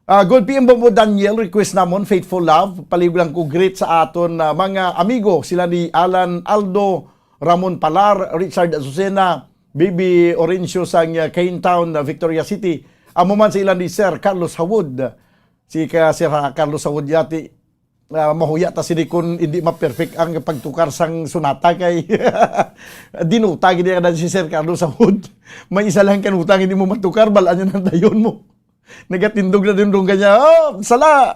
Ah, good P M, Bombo Daniel, request namon, Faithful Love. Palihog lang ko greet sa aton, ah, mga amigo, sila ni Alan Aldo, Ramon Palar, Richard Azucena, Bibi Orencio sang, ah, Kane Town, ah, Victoria City. Amo man sa ilan ni Sir Carlos Hawod. Si ka-, Sir, ah, Carlos Hawod yati, ah, mahuya ta sini kun hindi ma-perfect ang pagtukar sang sonata kay dinuta gid na si Sir Carlos Hawod. May isa lang ka nota nga hindi mo matukar, bal-an niya nang dayon mo. Nagatindog na dindong kanya, "Oh, sala!"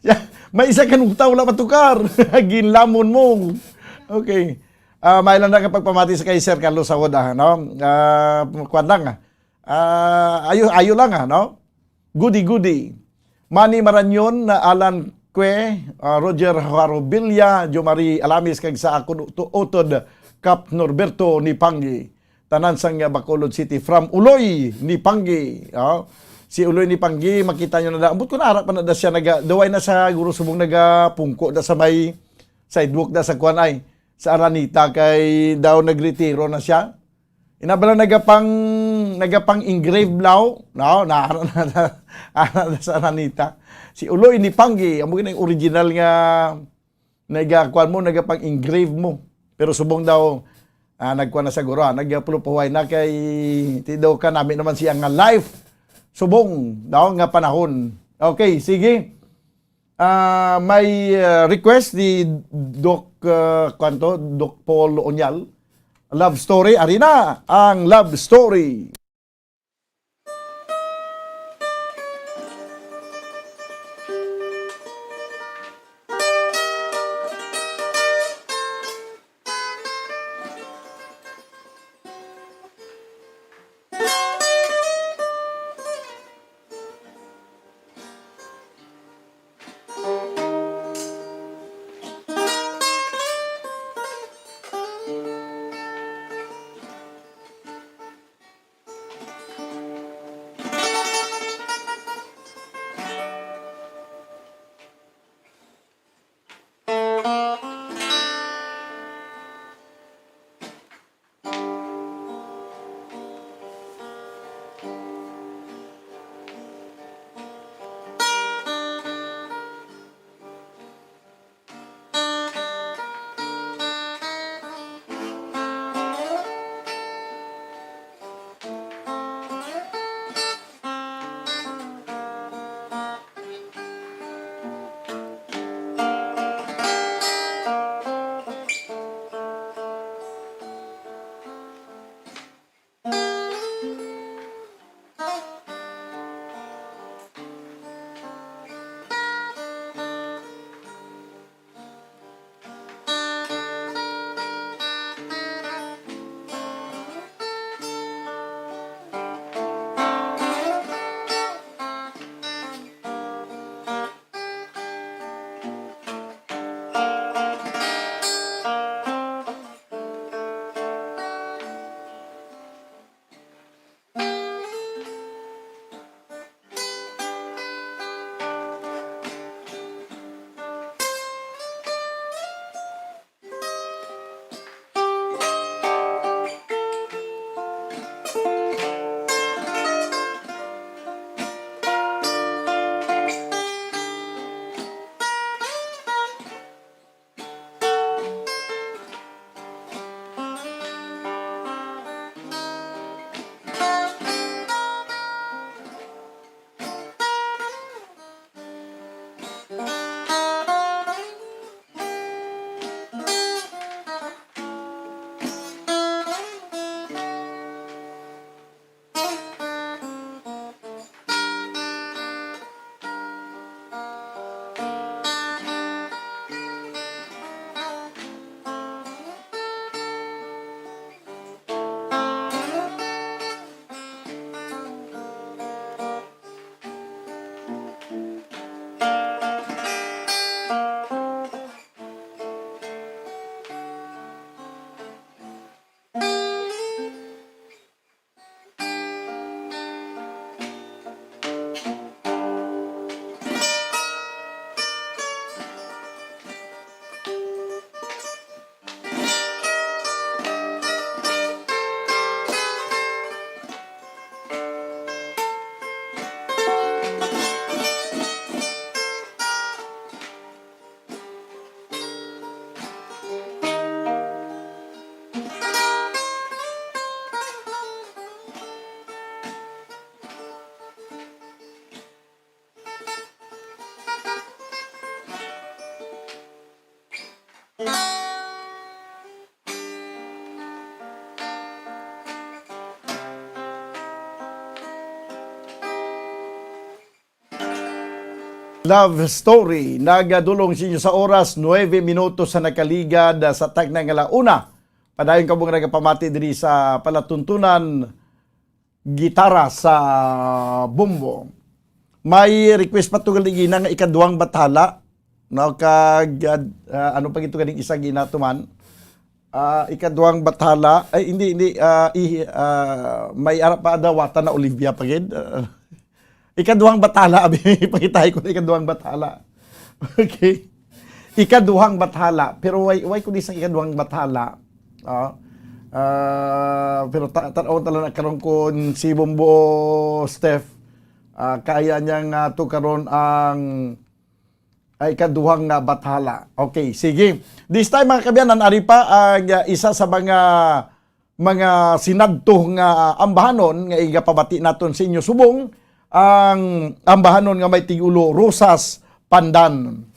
Ya, may isa ka nota, wala matukar. Ginlamon mo. Okay. Ah, may lang na ka pagpamati sa kay Sir Carlos Hawod, ah, no? Ah, kuwan lang, ah. Ah, ayo, ayo lang, ah, no? Gudi-gudi. Manny Marañon, Alan Cue, ah, Roger Jarobilla, Jo Marie Alamis, kag sa akon uto-, utod, Kap Norberto Nipangi. Tanan sang, ah, Bacolod City. From Uloy Nipangi. Oh. Si Uloy Nipangi, makita nyo na da. Ambot ko na, ara pa na da siya naga-, duway na sa guro subong nagapungko da sa may sidewalk da sa kuan ay, sa Araneta, kay daw nagretiro na siya. Ina bala nagapang, nagapang engrave blaw? No, na, na, na, sa Araneta. Si Uloy Nipangi, amo gid ang original nga nagakuan mo, nagapang engrave mo. Pero subong daw, ah, nagkuan na siguro, ah, nagapulupahuway na kay ti daw kanami naman siya nga life. Subong, no, nga panahon. Okay, sige. Ah, may, ah, request ni Doc, ah, kuwan to, Doc Paul Onyal. Love story, ari na ang love story. Love Story. Nagadulong sa inyo sa oras, nuebe minutos sa nakaligad sa tagna nga la una. Padayon kamo nga nagapamati diri sa palatuntunan gitara sa bombo. May request pa to gali gina nga ikaduhang bathala. No, kag, ah, ah, ano pa gito ganing isa gina to man? Ah, ikaduhang bathala. Ay, hindi, hindi. Ah, i-, ah, may ara pa dawatan na Olivia pa gid. Ah, ikaduhang bathala, abi, pangitahi ko na ikaduhang bathala. Okay. Ikaduhang bathala. Pero why, why ko di sa ikaduhang bathala? Ah, ah, pero ta-, tan-awon ta lang na karon kun si Bombo Steph, ah, kaya niya nga to karon ang, ay, ikaduhang nga bathala. Okay, sige. This time, mga kaabyanan, ari pa ang, ah, isa sa mga, mga sinadto nga ambahanon nga igapabati naton sa inyo subong, ang ambahanon nga may tigulo, Rosas Pandan.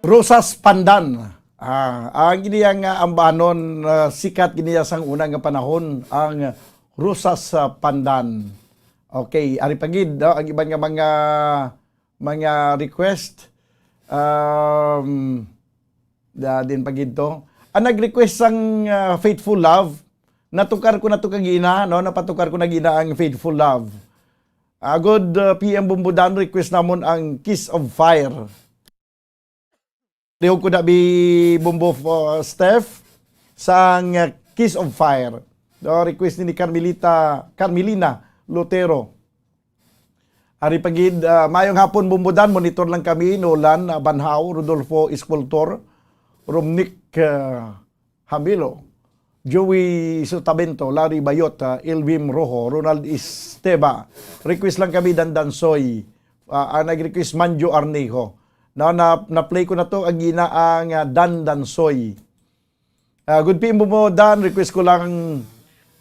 Rosas Pandan. Ah, ang gini nga ambanon, ah, sikat gini sang una nga panahon, ang Rosas, ah, Pandan. Okay, ari pa gid, no, ang iban nga mga, mga request. Um, da, din pa gid to. Ang nag-request sang, ah, Faithful Love, natukar ko na to kagina, no? Napatukar ko na gina ang Faithful Love. Ah, good, uh, P M Bombo Dan, request namon ang Kiss of Fire. Lihog ko na bi Bombo, uh, Steph, sang, uh, Kiss of Fire. No, request ni Carmelita, Carmelina Lotero. Ari pa gid, ah, maayong hapon, Bumbudan. Monitor lang kami, Nolan, ah, Banhao, Rodolfo Escultor, Romnick, ah, Hamilo, Joey Sotavento, Larry Bayot, ah, Elvin Rojo, Ronald Esteba. Request lang kami, Dandansoy. Ah, ang nag-request, Manjo Arnejo. Na, na, na-play ko na to, ang gina ang, ah, Dandansoy. Ah, good P M Bumbudan, request ko lang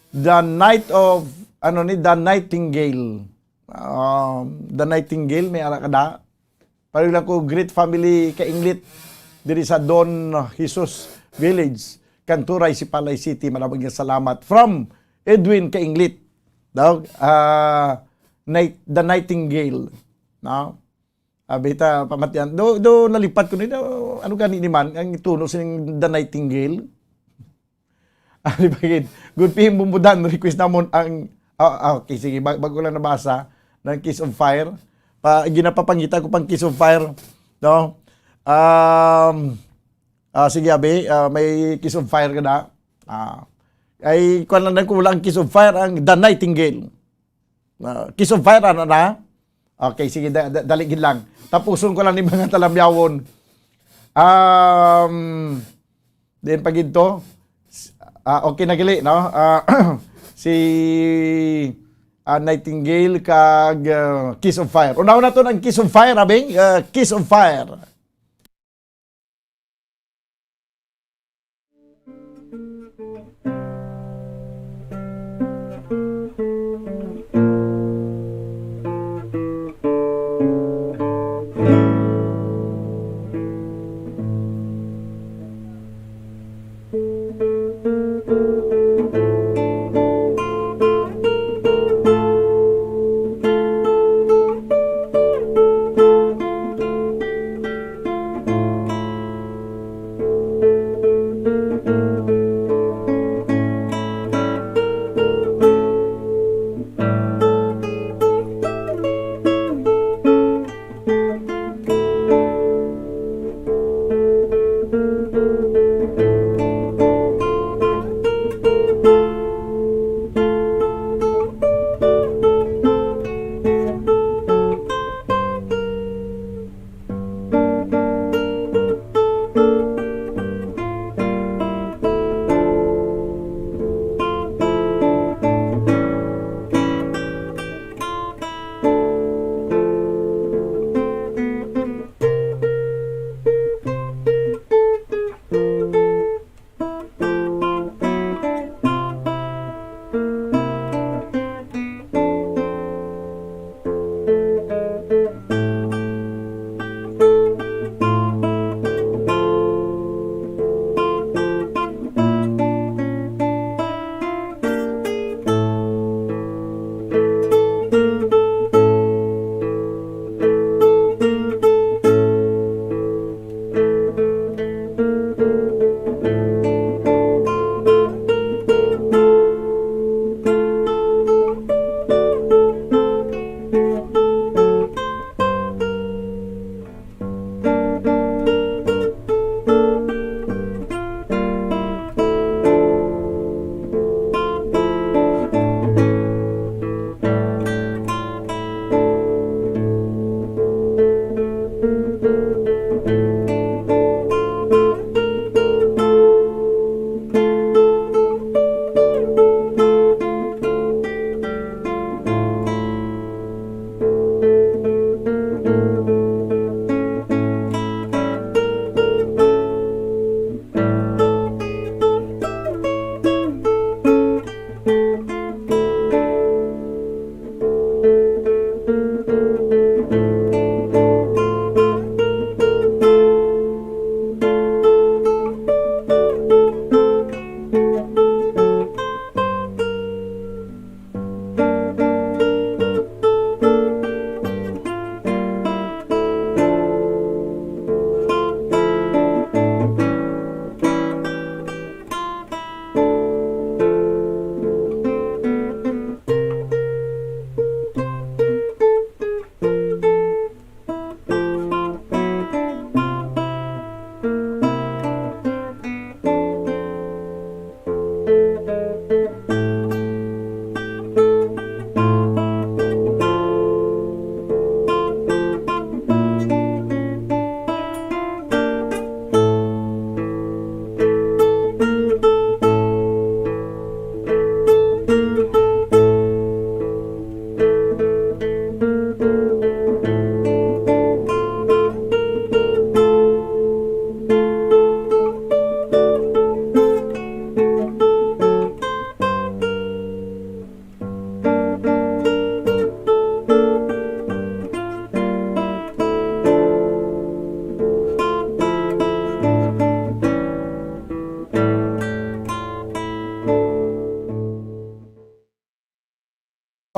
The Night of, ano ni, The Nightingale. Um, The Nightingale, may ara ka da? Pareho lang ko, great family Kainglit diri sa Don Jesus Village, Kanturay, Sipalay City. Maraming salamat. From Edwin Kainglit. Daw, ah, Night-, The Nightingale. No? Abi ta, pamatian. Do, do, nalipat ko ni, do, ano gani ni man, ang tono sing The Nightingale? Ari pa gid. Good P M Bumbudan, request namon ang, ah, ah, okay, sige, bag-, bago lang nabasa, ng Kiss of Fire. Pa, ginapapangita ko pang Kiss of Fire, no? Um, ah, sige, abi, ah, may Kiss of Fire ka na. Ah, ay, kuwan lang, kulang Kiss of Fire, ang The Nightingale. Ah, Kiss of Fire, ano na? Okay, sige, da-, da-, dali gid lang. Tapuson ko lang ni mga talamyawon. Um, din pa gid to. S-, ah, okay na gali, no? Ah, si, ah, Nightingale kag, ah, Kiss of Fire. Unahon naton ang Kiss of Fire, abing? Ah, Kiss of Fire.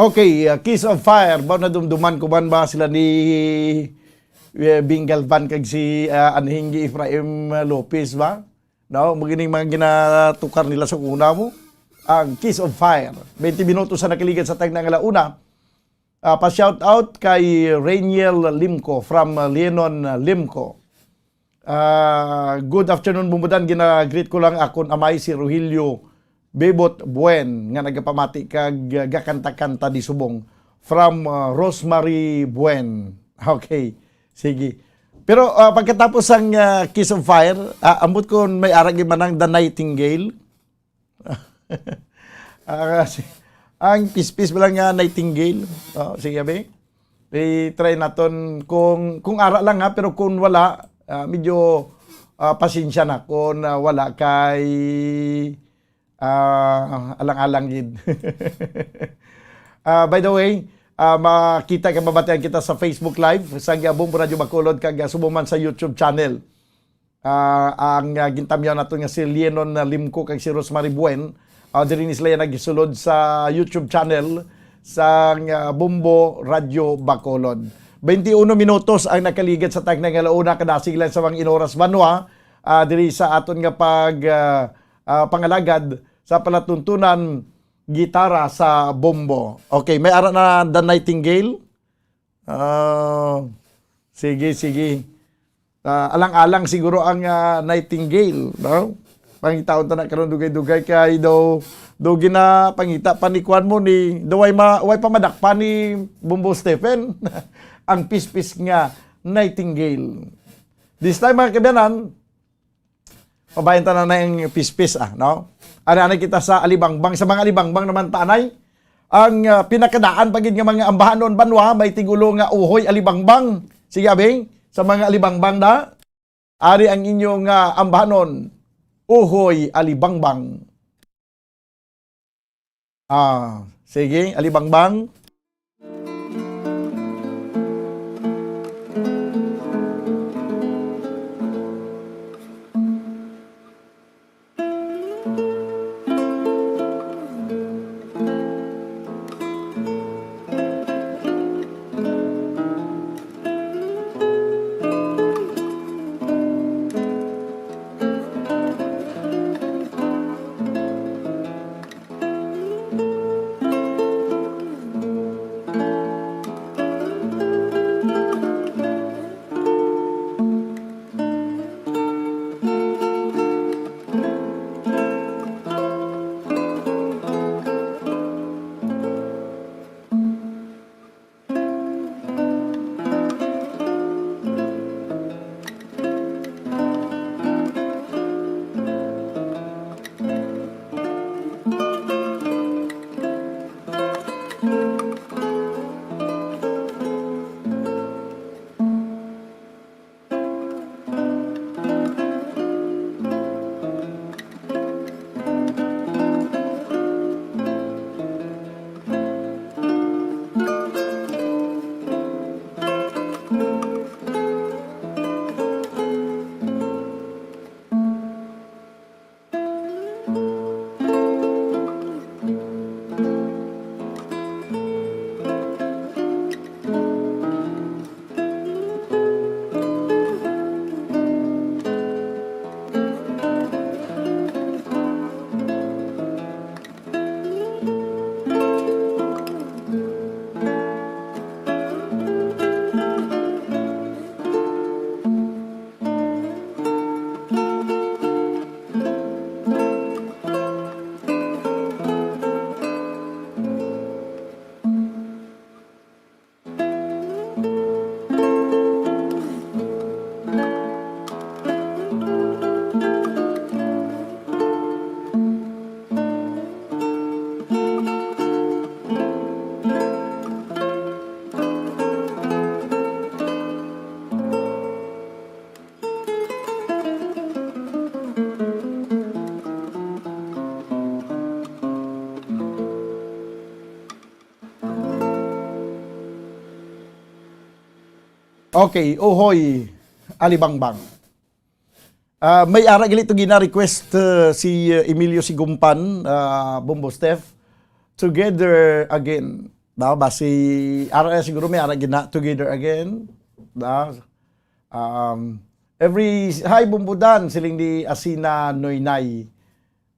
Okay, uh, Kiss of Fire. Ba, nadumduman ko man ba sila ni, eh, Bing Galvan kag si, uh, Anhing Efraim Lopez ba? No, mo gining mga ginatukar nila sa una mo. Ang Kiss of Fire. Twenty minutos sa nakaligad sa tagna nga launa. Ah, pa-shout out kay Rainiel Limco from, uh, Lienon, uh, Limco. Ah, good afternoon, Bumbudan. Gina-greet ko lang akon amay si Rogelio Bebot Buen nga nagapamati kag, uh, gakanta-kanta di subong from, uh, Rosemary Buen. Okay. Sige. Pero, ah, pagkatapos sang, ah, Kiss of Fire, ah, ambot kon may ara gid man ang The Nightingale. Ah, si-, ang pispis ba lang nga Nightingale? Oh, sige, abi. I-try naton kung, kung ara lang, ha, pero kung wala, ah, medyo, ah, pasensya na kung, ah, wala kay, ah, alang-alang gid. Ah, by the way, ah, makita ka, mabatian kita sa Facebook Live, sa Giabong Radyo Bacolod, kag, ah, subong man sa YouTube channel. Ah, ang, ah, gintamyaw nato nga si Lienon, ah, Limco kag si Rosemary Buen, ah, diri ni sila nagsulod sa YouTube channel sang, ah, Bombo Radyo Bacolod. Twenty-one minutos ang nakaligad sa tagna nga launa, kadasig lang sa mga inoras banwa, ah, diri sa aton nga pag, ah, ah, pangalagad sa palatuntunan gitara sa bombo. Okay, may ara na The Nightingale. Ah, sige, sige. Ah, alang-alang siguro ang, ah, Nightingale, no? Pangitaon ta na karon dugay-dugay kay daw, daw ginapangita pa ni kuan mo ni, daw way ma-, way pa madakpan ni Bombo Stephen ang pispis nga Nightingale. This time, mga kabayanan, pabayan ta na na ang pispis, ah, no? Ari, ari kita sa alibangbang. Sa mga alibangbang naman, tanay, ang, ah, pinakadaan pa gid nga mga ambahanon banwa, may tigulo nga uhoy alibangbang. Sige, abing, sa mga alibangbang na, ari ang inyo nga ambahanon, uhoy alibangbang. Ah, sige, alibangbang. Okay, Uhoy Alibangbang. Ah, may ara gali to gina-request, uh, si, uh, Emilio Sigumpan, uh, Bombo Steph, Together Again. Daw, basi, ara na siguro may ara gina together again. Daw, um, every, hi, Bumbudan, siling ni Asina Noynay.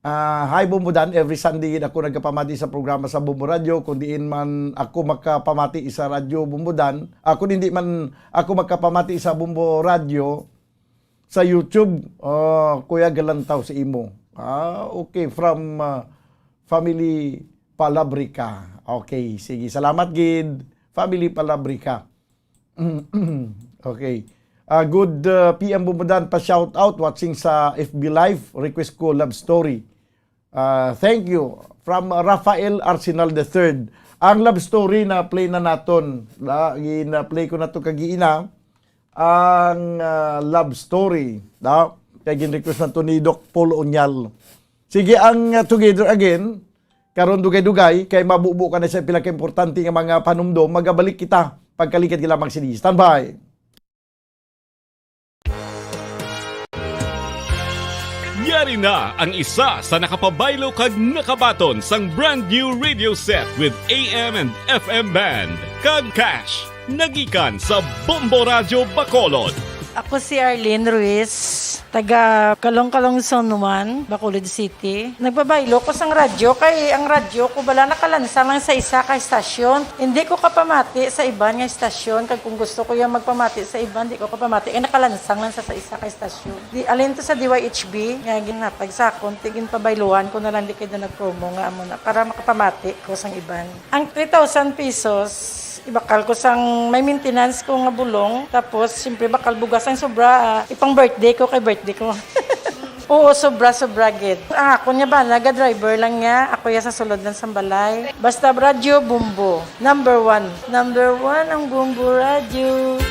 Ah, hi, Bumbudan. Every Sunday gid ako nagkapamati sa programa sa Bumbo Radio. Kung diin man ako makapamati sa Radyo Bumbudan, ah, kung hindi man ako makapamati sa Bumbo Radio, sa YouTube, ah, Kuya, galantaw sa imo. Ah, okay, from, ah, Family Palabrica. Okay, sige. Salamat gid, Family Palabrica. Okay. Ah, good, ah, P M Bumudan, pa shout out, watching sa F B Live, request ko love story. Ah, thank you. From Rafael Arsenal the third. Ang love story na play na naton. Na, gina-play ko na to kagiina. Ang, ah, love story. Da? Kay gin-request na to ni Doc Paul Onyal. Sige, ang, ah, Together Again. Karon dugay-dugay, kay mabubo ka na sa pila ka importante nga mga panumdom. Magabalik kita. Pagkalikid ka lamang sini. Standby. Yari na ang isa sa nakapabaylo kag nakabaton sang brand new radio set with A M and F M band kag cash, nagikan sa Bombo Radyo Bacolod. Ako si Arlene Ruiz, taga Calong-Calong Zone one, Bacolod City. Nagpabaylo ko sang radyo kay ang radyo ko bala nakalansang lang sa isa ka estasyon. Hindi ko kapamati sa iban nga estasyon, kag kung gusto ko yung magpamati sa iban, di ko kapamati kay nakalansang lang sa, sa isa ka estasyon. Di, alin to sa D Y H B nga ginhatag sa akon, ti ginpabayluhan ko na lang di kay na nag-promo nga amo na para makapamati ko sang iban. Ang three thousand pesos, ibakal ko sang may maintenance ko nga bulong, tapos siyempre bakal bugas ang sobra, ah, ipang birthday ko kay birthday ko. Oo, sobra, sobra gid. Ang akon nga bana, ga-driver lang niya, ako ya sa sulod lang sang balay. Basta radyo, Bombo. Number one. Number one ang Bombo Radyo.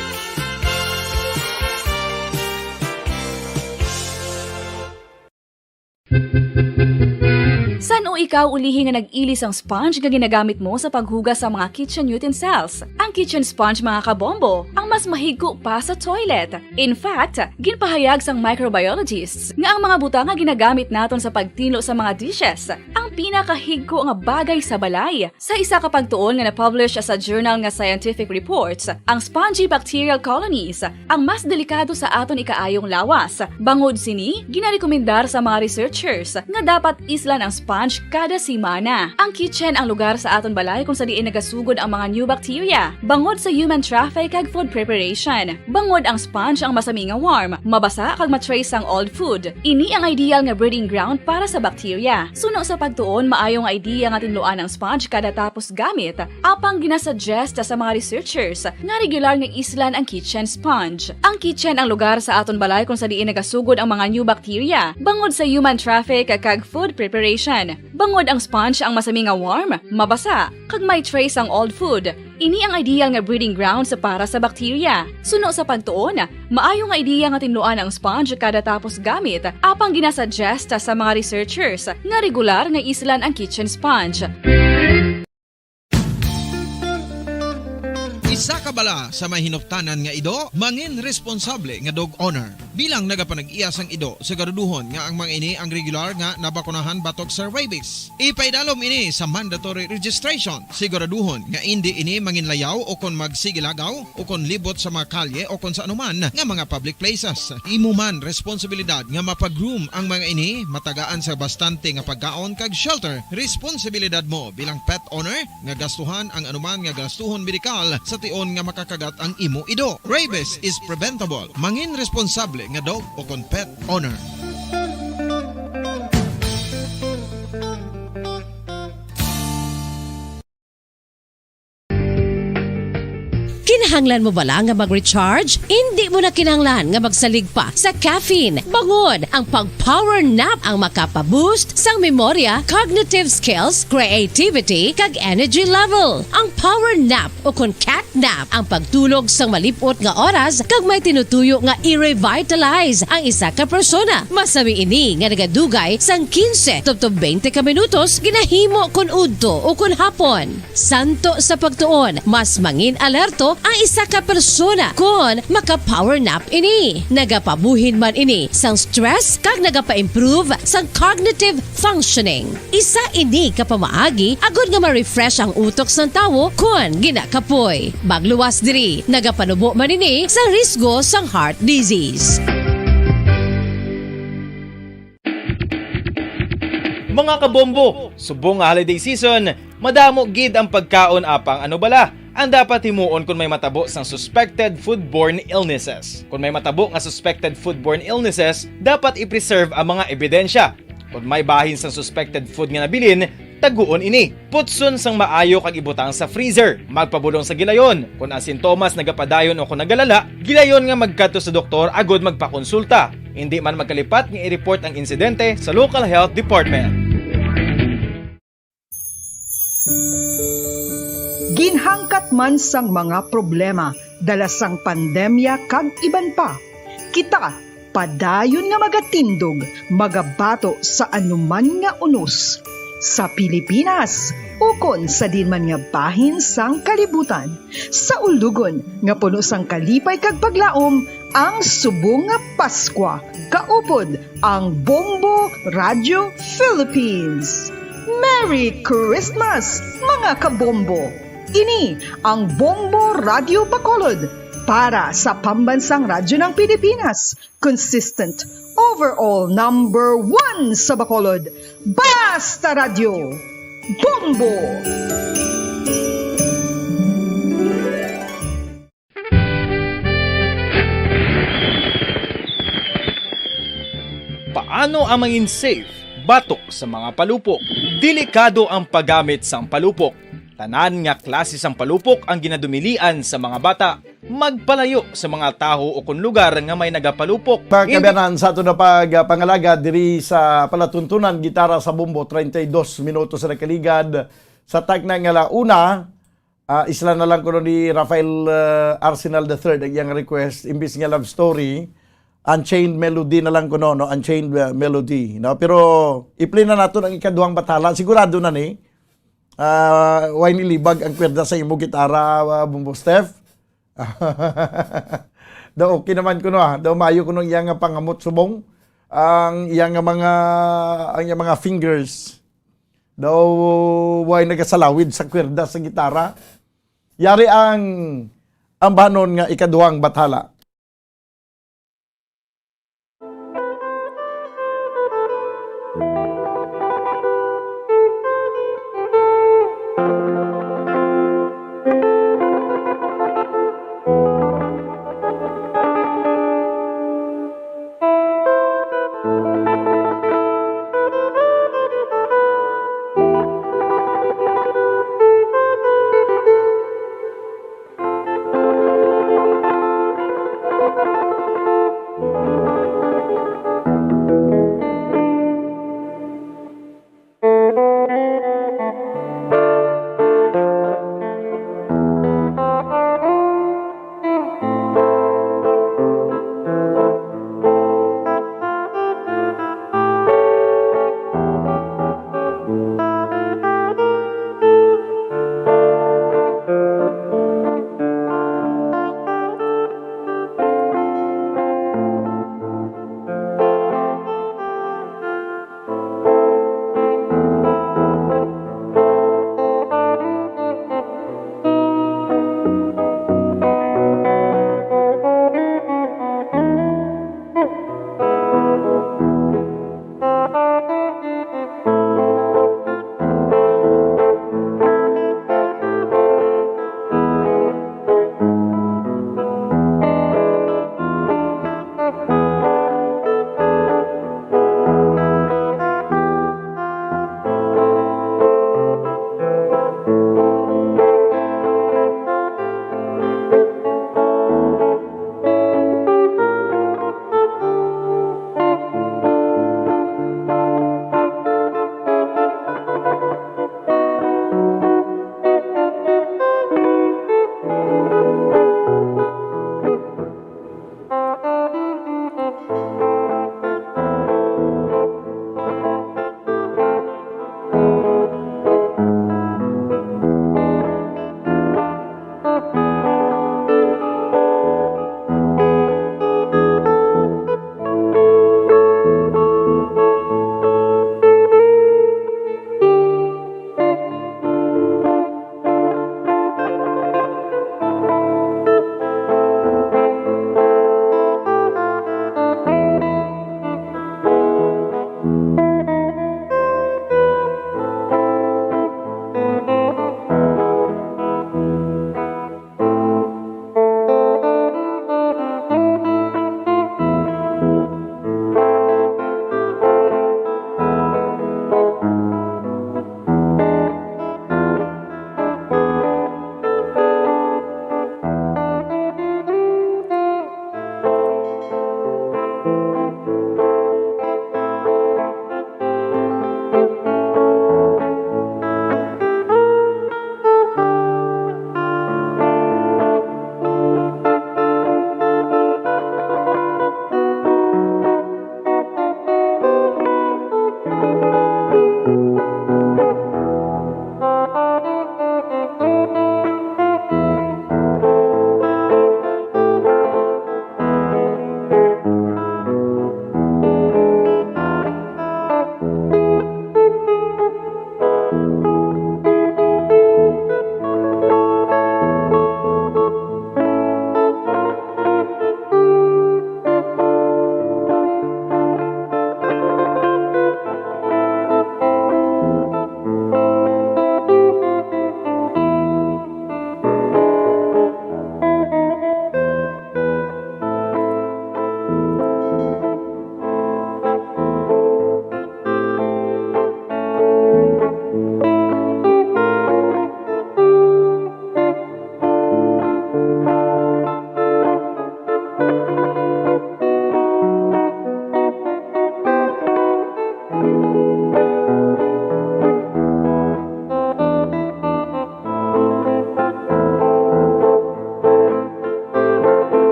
San-o ikaw ulihi nga nag-ili sang sponge nga ginagamit mo sa paghugas sa mga kitchen utensils? Ang kitchen sponge, mga kabombo, ang mas mahigko pa sa toilet. In fact, ginpahayag sang microbiologists nga ang mga butang nga ginagamit naton sa pagtinlo sa mga dishes ang pinakahigko nga bagay sa balay. Sa isa ka pagtuon nga na-publish sa journal nga Scientific Reports, ang spongy bacterial colonies ang mas delikado sa aton ikaayong lawas. Bangod sini, ginarekomendar sa mga researchers nga dapat islan ang sponge kada semana. Ang kitchen ang lugar sa aton balay kung sa diin nagasugod ang mga new bacteria, bangod sa human traffic kag food preparation. Bangod ang sponge ang masami nga warm, mabasa kag ma-trace ang old food. Ini ang ideal nga breeding ground para sa bacteria. Suno sa pagtuon, maayo nga idea nga tinluan ang sponge kada tapos gamit, apang ginasuggest sa mga researchers nga regular nga islan ang kitchen sponge. Ang kitchen ang lugar sa aton balay kung sa diin nagasugod ang mga new bacteria, bangod sa human traffic kag food preparation. Bangod ang sponge ang masami nga warm, mabasa, kag may trace ang old food. Ini ang ideal nga breeding grounds para sa bacteria. Suno sa pagtuon, maayo nga idea nga tinluan ang sponge kada tapos gamit, apang ginasuggest sa mga researchers nga regular nga islan ang kitchen sponge. Isa ka bala sa may hinuptanan nga ido, mangin responsable nga dog owner. Bilang nagapanag-iya sang ido, siguraduhon nga ang mga ini ang regular nga nabakunahan batok sa rabies. Ipaidalom ini sa mandatory registration. Siguraduhon nga indi ini manginlayaw o kon magsigilagaw o kon libot sa mga kalye o kon sa anuman nga mga public places. Imo man responsibilidad nga mapa-groom ang mga ini, matagaan sa bastante nga pagkaon kag shelter. Responsibilidad mo bilang pet owner nga gastuhan ang anuman nga gastuhon medikal sa tion nga makakagat ang imo ido. Rabies is preventable. Mangin responsable nga dog o kon pet owner. Kinahanglan mo bala nga mag-recharge? Indi mo na kinahanglan nga magsalig pa sa caffeine. Bangod ang pag-power nap ang makapa-boost sang memorya, cognitive skills, creativity, kag energy level. Ang power nap o kon cat nap ang pagtulog sang malip-ot nga oras kag may tinutuyo nga i-revitalize ang isa ka persona. Masami ini nga nagadugay sang quince tubtob twenty ka minutos ginahimo kon udto o kon hapon. Santo sa pagtuon, mas mangin alerto Ang isa ka persona kon maka-power nap ini, nagapabuhin man ini sang stress kag nagapa-improve sang cognitive functioning. Isa ini ka pamaagi agud nga ma-refresh ang utok sang tawo kon ginakapoy. Magluwas diri, nagapanubo man ini sa risgo sang heart disease. Mga kabombo, subong nga holiday season, madamo gid ang pagkaon apang ano bala ang dapat himuon kon may matabo sang suspected foodborne illnesses. Kon may matabo nga suspected foodborne illnesses, dapat i-preserve ang mga ebidensya. Kon may bahin sang suspected food nga nabilin, taguon ini. Putson sang maayo kag ibutang sa freezer. Magpabulong sa gilayon. Kon ang sintomas nagapadayon o kon nagalala, gilayon nga magkadto sa doktor agud magpakonsulta. Indi man magkalipat nga i-report ang insidente sa local health department. Ginhangkat man sang mga problema dala sang pandemya kag iban pa, kita padayon nga magatindog, magabato sa anuman nga unos sa Pilipinas ukon sa diin man nga bahin sang kalibutan. Sa ulugon nga puno sang kalipay kag paglaom, ang subong nga Paskwa kaupod ang Bombo Radio Philippines. Merry Christmas, mga kabombo! Ini ang Bombo Radio Bacolod para sa Pambansang Radyo ng Pilipinas, consistent, overall number one sa Bacolod. Basta Radyo, Bombo! Paano ang mangin safe batok sa mga palupok? Delikado ang paggamit sang palupok. Tanan nga klase sang palupok ang ginadumilian sa mga bata. Magpalayo sa mga taho o kon lugar nga may nagapalupok. Mga Hindi kaabyanan, sa aton na pagpangalagad diri sa palatuntunan, Gitara sa Bombo, treinta y dos minutos sa nakaligad sa tagna nga la una. Ah, isla na lang kuno ni Rafael, ah, Arsenal the third ang iyang request, imbis nga love story, Unchained Melody na lang kuno, no? Unchained, ah, Melody, no? Pero i-play na naton ang ikaduhang bathala. Sigurado na ni, ah, way nilibag ang kwerda sa imo gitara, ah, Bombo Steph. Daw okay naman kuno, ah. Daw maayo kuno ang iyang pangamot subong, ang iyang mga, ang iyang mga fingers. Daw way nagasalawid sa kwerda sa gitara. Yari ang ambanon nga ikaduhang bathala.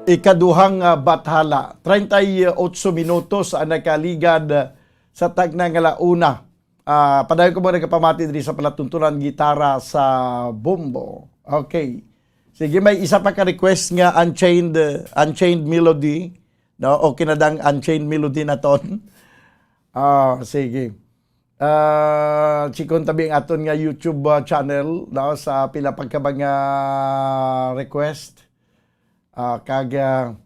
Ikaduhang, ah, bathala, treinta y ocho minutos ang nakaligad, ah, sa tagna nga la una. Ah, padayon ko mga nagapamati diri sa palatuntunan gitara sa bombo. Okay. Sige, may isa pa ka request nga Unchained, uh, Unchained Melody, no? Okay na dang Unchained Melody naton. Ah, sige. Ah, chikon tabi ang aton nga YouTube, ah, channel, no? Sa pila pa ka mga request. Ah, kag, ah,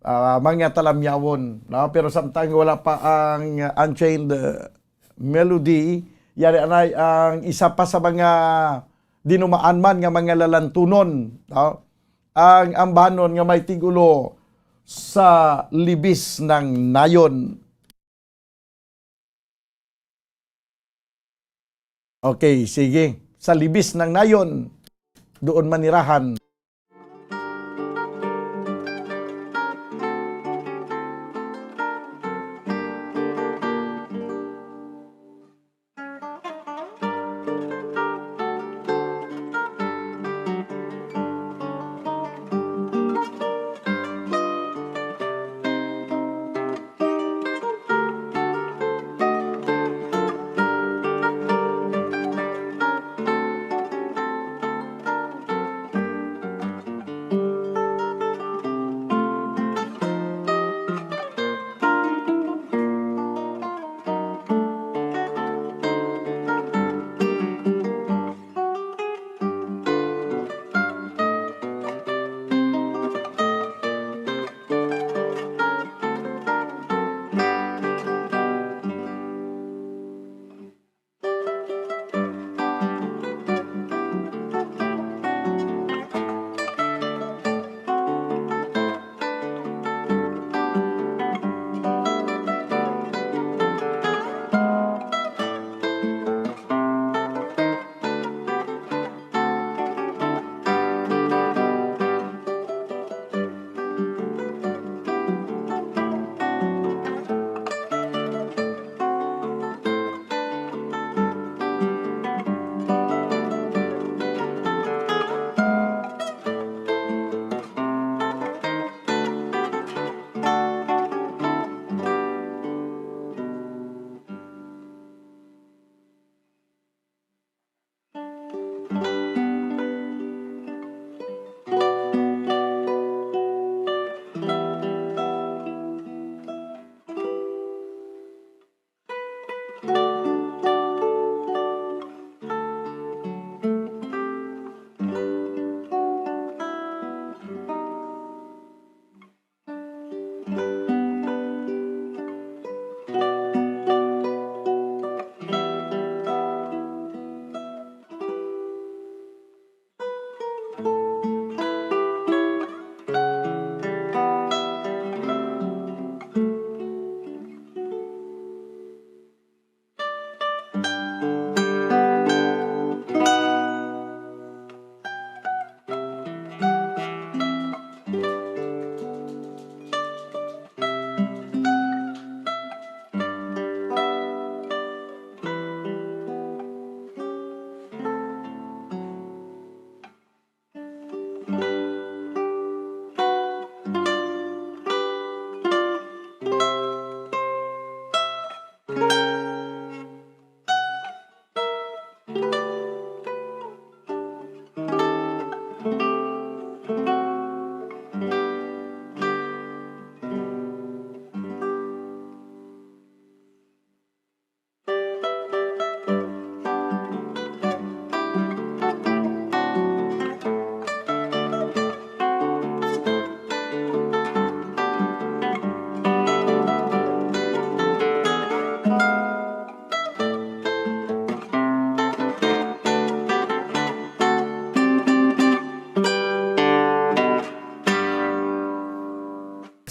ah, mga talamyawon, no? Pero samtang wala pa ang, ah, Unchained, ah, Melody, yari anay ang isa pa sa mga dinumaan man nga mga lalantunon, no? Ang ambanon nga may tigulo Sa Libis ng Nayon. Okay, sige. Sa Libis ng Nayon, doon manirahan.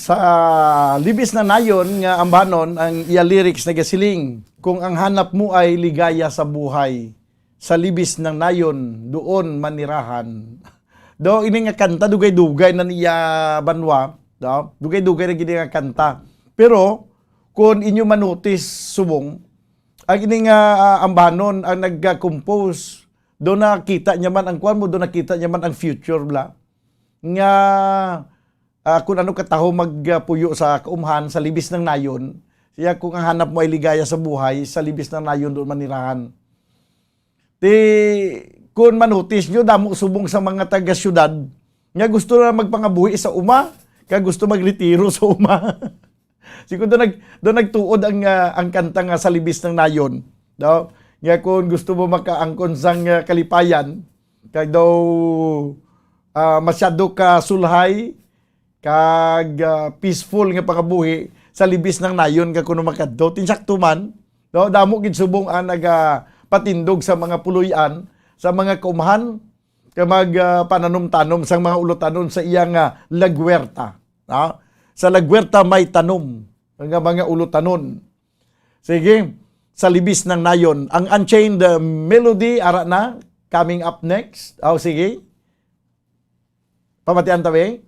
Sa Libis na Nayon nga ambanon, ang iya lyrics nagasiling, "Kung ang hanap mo ay ligaya sa buhay, sa libis ng nayon, doon manirahan." Do, ini nga kanta, dugay-dugay na niya banwa, do? Dugay-dugay na gid nga kanta. Pero, kung inyo manutis subong, ang ini nga, ah, ambanon, ang nagka-compose, do nakita niya man ang kuwan mo, do nakita niya man ang future bla. Nga, ah, kun ano kataho magpuyo sa kaumhan, sa libis nang nayon, siya kung ang hanap mo ay ligaya sa buhay, sa libis nang nayon doon manirahan. Ti, kun manotis nyo, damo subong sa mga taga-syudad nga gusto na magpangabuhi sa uma, kag gusto magretiro sa uma. Siguro doon nag-, doon nagtuod ang, ah, ang kanta nga sa libis nang nayon, no? Nga kung gusto mo makaangkon sang, ah, kalipayan, kag daw, ah, masyado ka sulhay, kag, ah, peaceful nga pangabuhi sa libis nang nayon ka kuno makadto. Tinsakto man, no? Damo gid subong ang nagapatindog sa mga puloy-an, sa mga kaumhan, ka mag, ah, pananom-tanom sang mga ulotanon sa iyang, ah, lagwerta, no? Sa lagwerta may tanom nga mga ulotanon. Sige, sa libis nang nayon. Ang Unchained, ah, Melody, ara na, coming up next. Aw, sige. Pamatian ta, be.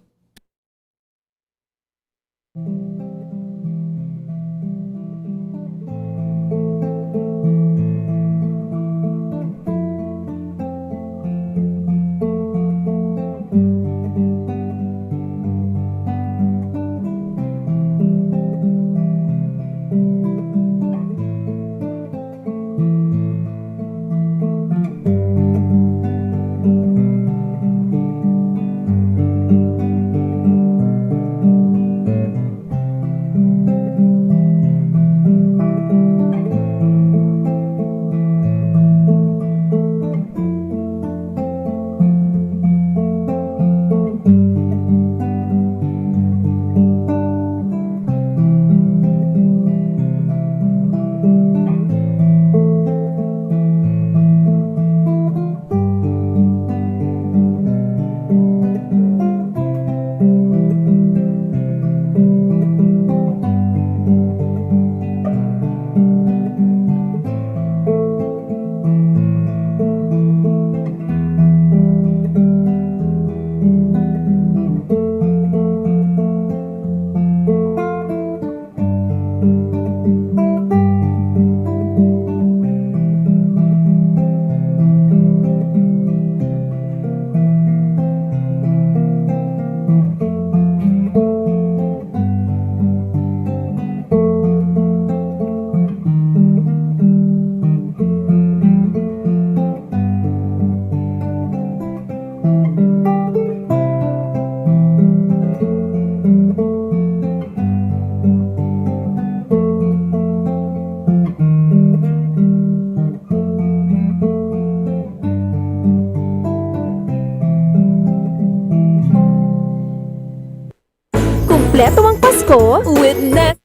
Kumpleto ang Pasko with Nest.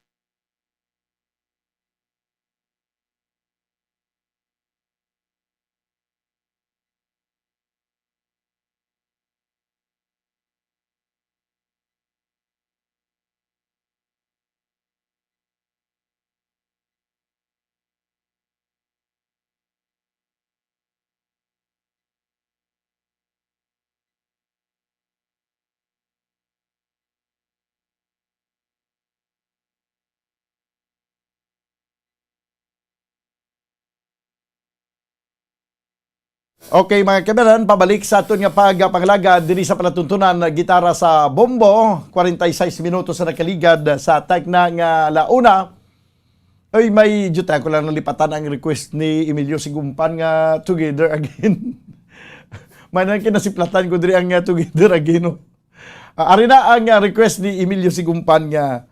Okay, mga kabayan, pabalik sa aton nga pagpangalagad diri sa palatuntunan, gitara sa bombo, kwarenta y seis minutos na nakaligad sa tagna nga ala una. Ay, may juta ko lang nalipatan ang request ni Emilio Sigumpan nga Together Again. May nang kinasiplatan ko diri ang, uh, Together Again, no? Ah, ari na ang, uh, request ni Emilio Sigumpan nga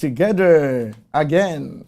Together Again.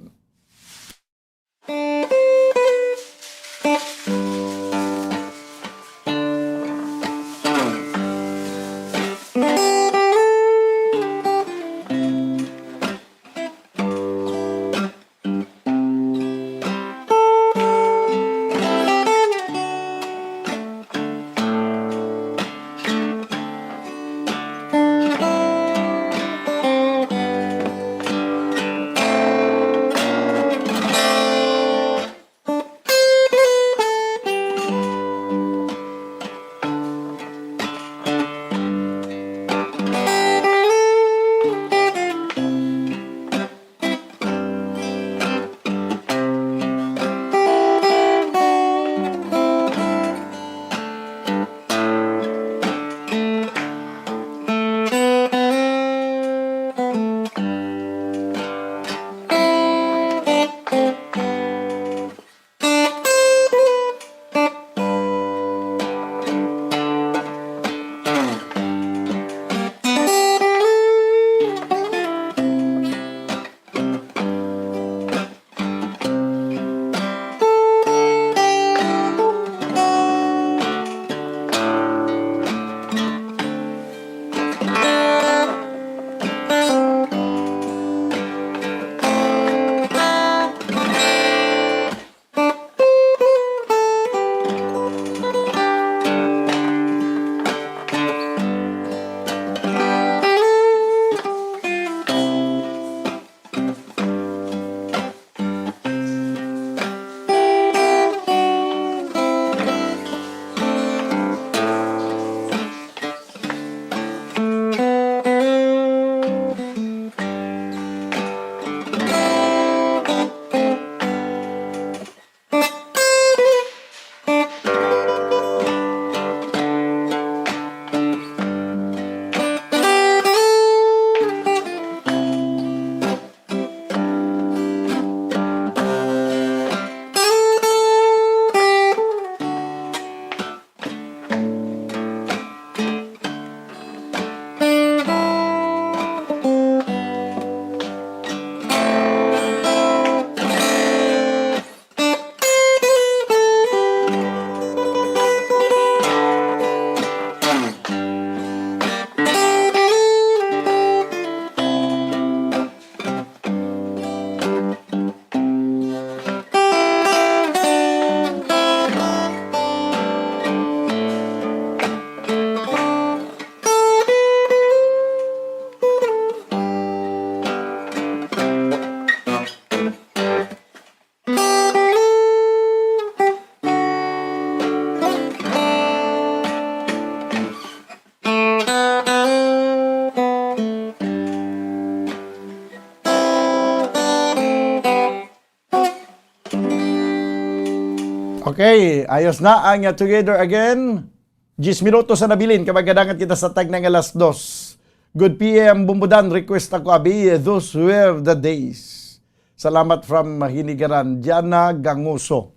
Okay, ayos na ang, uh, Together Again. Diyes minutos na nabilin, kag magadangat kita sa tagna nga alas dos. Good P M, Bumbudan, request ako, abi, Those Were the Days. Salamat from Mahinigaran, Diana Gangoso.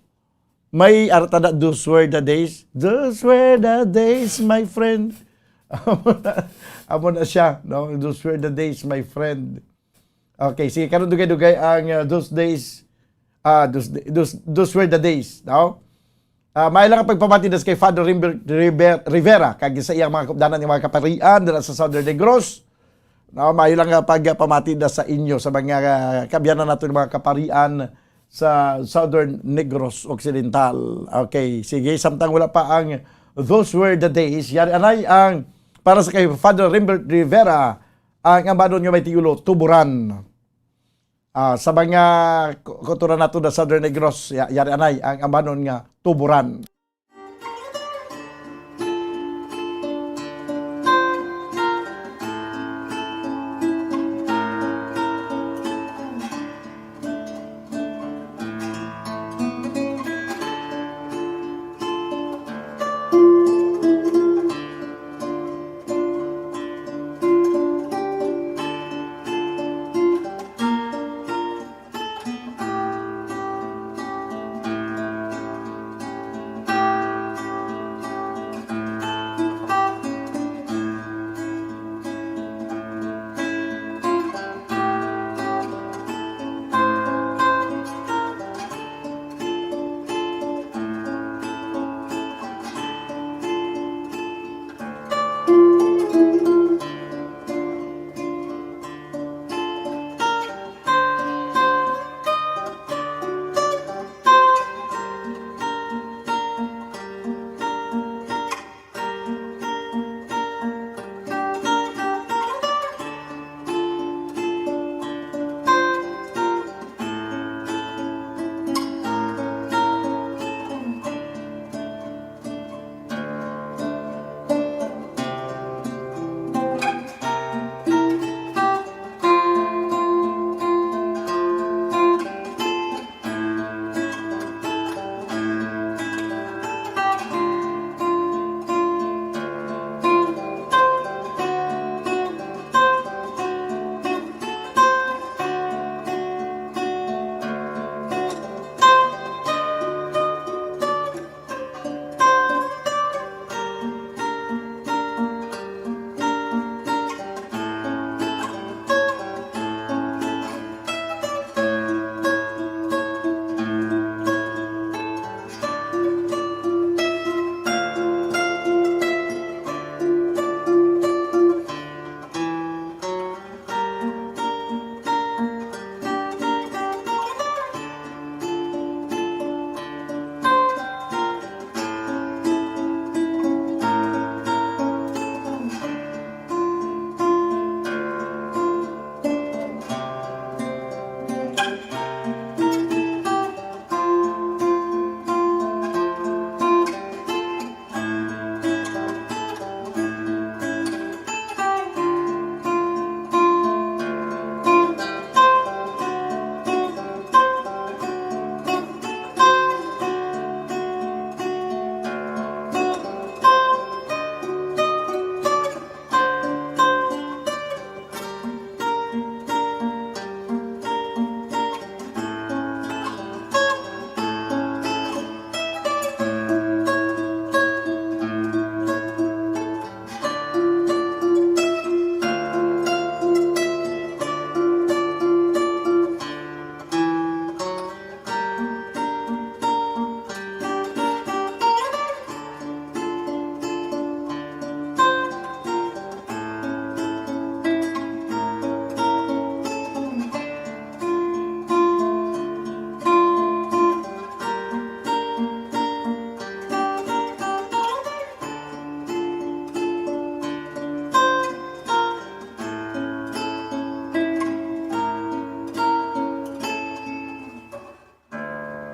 May arta na, Those Were the Days. Those were the days, my friend. Amo na, amo na siya, no? Those were the days, my friend. Okay, sige, karon dugay-dugay ang, uh, those days, ah, those, those, those were the days, no? Ah, may lang pagpamati das kay Father Rimber-, River-, Rivera, kag sa iyang mga kupdanan nga mga kaparian dira sa Southern Negros. No, maayo lang nga pagpamati da sa inyo, sa mga, ah, kaabyanan naton, mga kaparian sa Southern Negros Occidental. Okay, sige, samtang wala pa ang Those Were the Days, yari anay ang, para sa kay Father Rimbert Rivera, ang ambanon nga may titulo, Tuburan. Ah, sa mga ku-, kultura nato sa Southern Negros, ya-, yari anay ang ambanon nga Tuburan.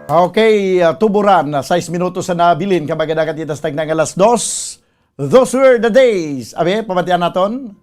Okay, uh, Tuburan, uh, sais minutos na nabilin, kag magadagat kita sa tagna nga alas dos. Those were the days. Abi, pamatian naton.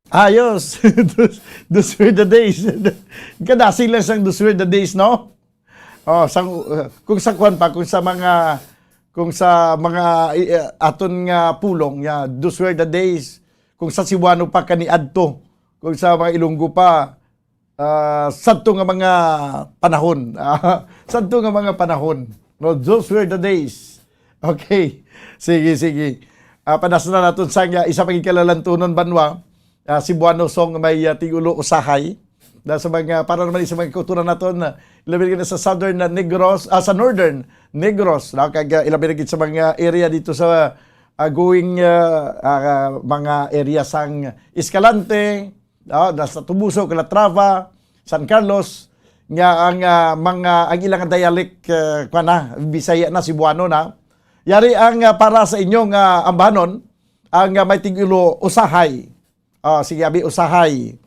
Ayos. Those, those were the days. Kadasig lang sang those were the days, no? Oh, sang, uh, kung sa kwan pa, kung sa mga, kung sa mga, uh, aton nga pulong, yeah, those were the days. Kung sa Cebuano pa kaniadto, kung sa mga Ilonggo pa, ah, sadto nga mga panahon. Ah, sadto nga mga panahon. No, those were the days. Okay. Sige, sige. Ah, padasna naton sang, ah, isa pa gid ka lalantunon, Banwa. Ah, Cebuano song may, ah, tigulo usahay. Na sa mga, para naman sa mga kauturan naton, ah, ilabi na sa Southern, ah, Negros, ah, sa Northern Negros, na kag, ah, ilabi na gid sa mga area dito sa, ah, going, ah, ah, mga area sang Escalante, ah, nasa Toboso, Calatrava, San Carlos, nga ang, ah, mga, ang ilang dialect, ah, kuwan na, Bisaya na, Cebuano na. Yari ang, ah, para sa inyong, ah, ambanon, ang, ah, may tigulo usahay. Ah, sige, abi, usahay.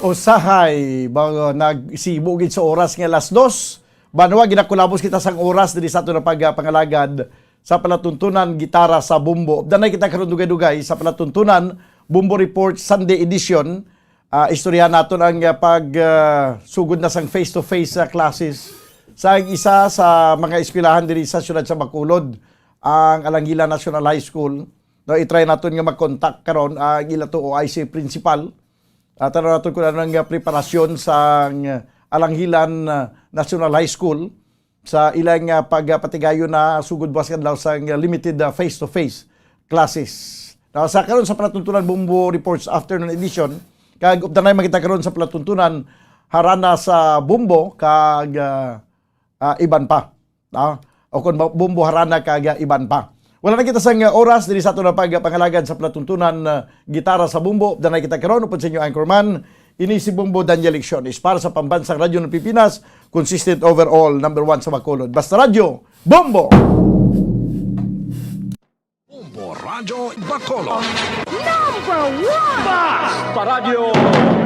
Usahay, ba, nagsibo gid sa oras nga alas dos. Banwa, ginakulabos kita sang oras diri sa aton nga pagpangalagad sa palatuntunan, gitara sa bumbo. Danay kita karon dugay-dugay sa palatuntunan, Bumbo Report Sunday Edition. Ah, istoryahan naton ang, ah, pag, ah, sugod na sang face-to-face, ah, classes sa isa sa mga eskwelahan diri sa siyudad sa Bacolod, ang Alangilan National High School. No, i-try naton nga mag-contact karon ang ila to O I C principal. Ah, tan-aw naton kung ano ang, ah, preparasyon sang, ah, Alangilan, ah, National High School sa ilang, ah, pagpatigayon na sugod buwas nga adlaw sang, ah, limited, ah, face-to-face classes. Now, sa karon sa palatuntunan Bumbo Reports Afternoon Edition, kag updanay man kita karon sa palatuntunan harana sa Bumbo kag, ah, ah, iban pa. Ah, o kon ba-, Bumbo harana kag, ah, iban pa. Wala na kita sang, ah, oras diri sa aton nga pagpangalagad sa palatuntunan, ah, gitara sa bumbo. Danay kita karon upod sa inyo anchorman, Ini si Bombo Daniel Lecciones para sa Pambansang Radyo ng Pilipinas, consistent overall, number one sa Bacolod. Basta Radyo, Bombo! Bombo Radyo Bacolod. Number one! Basta Radyo!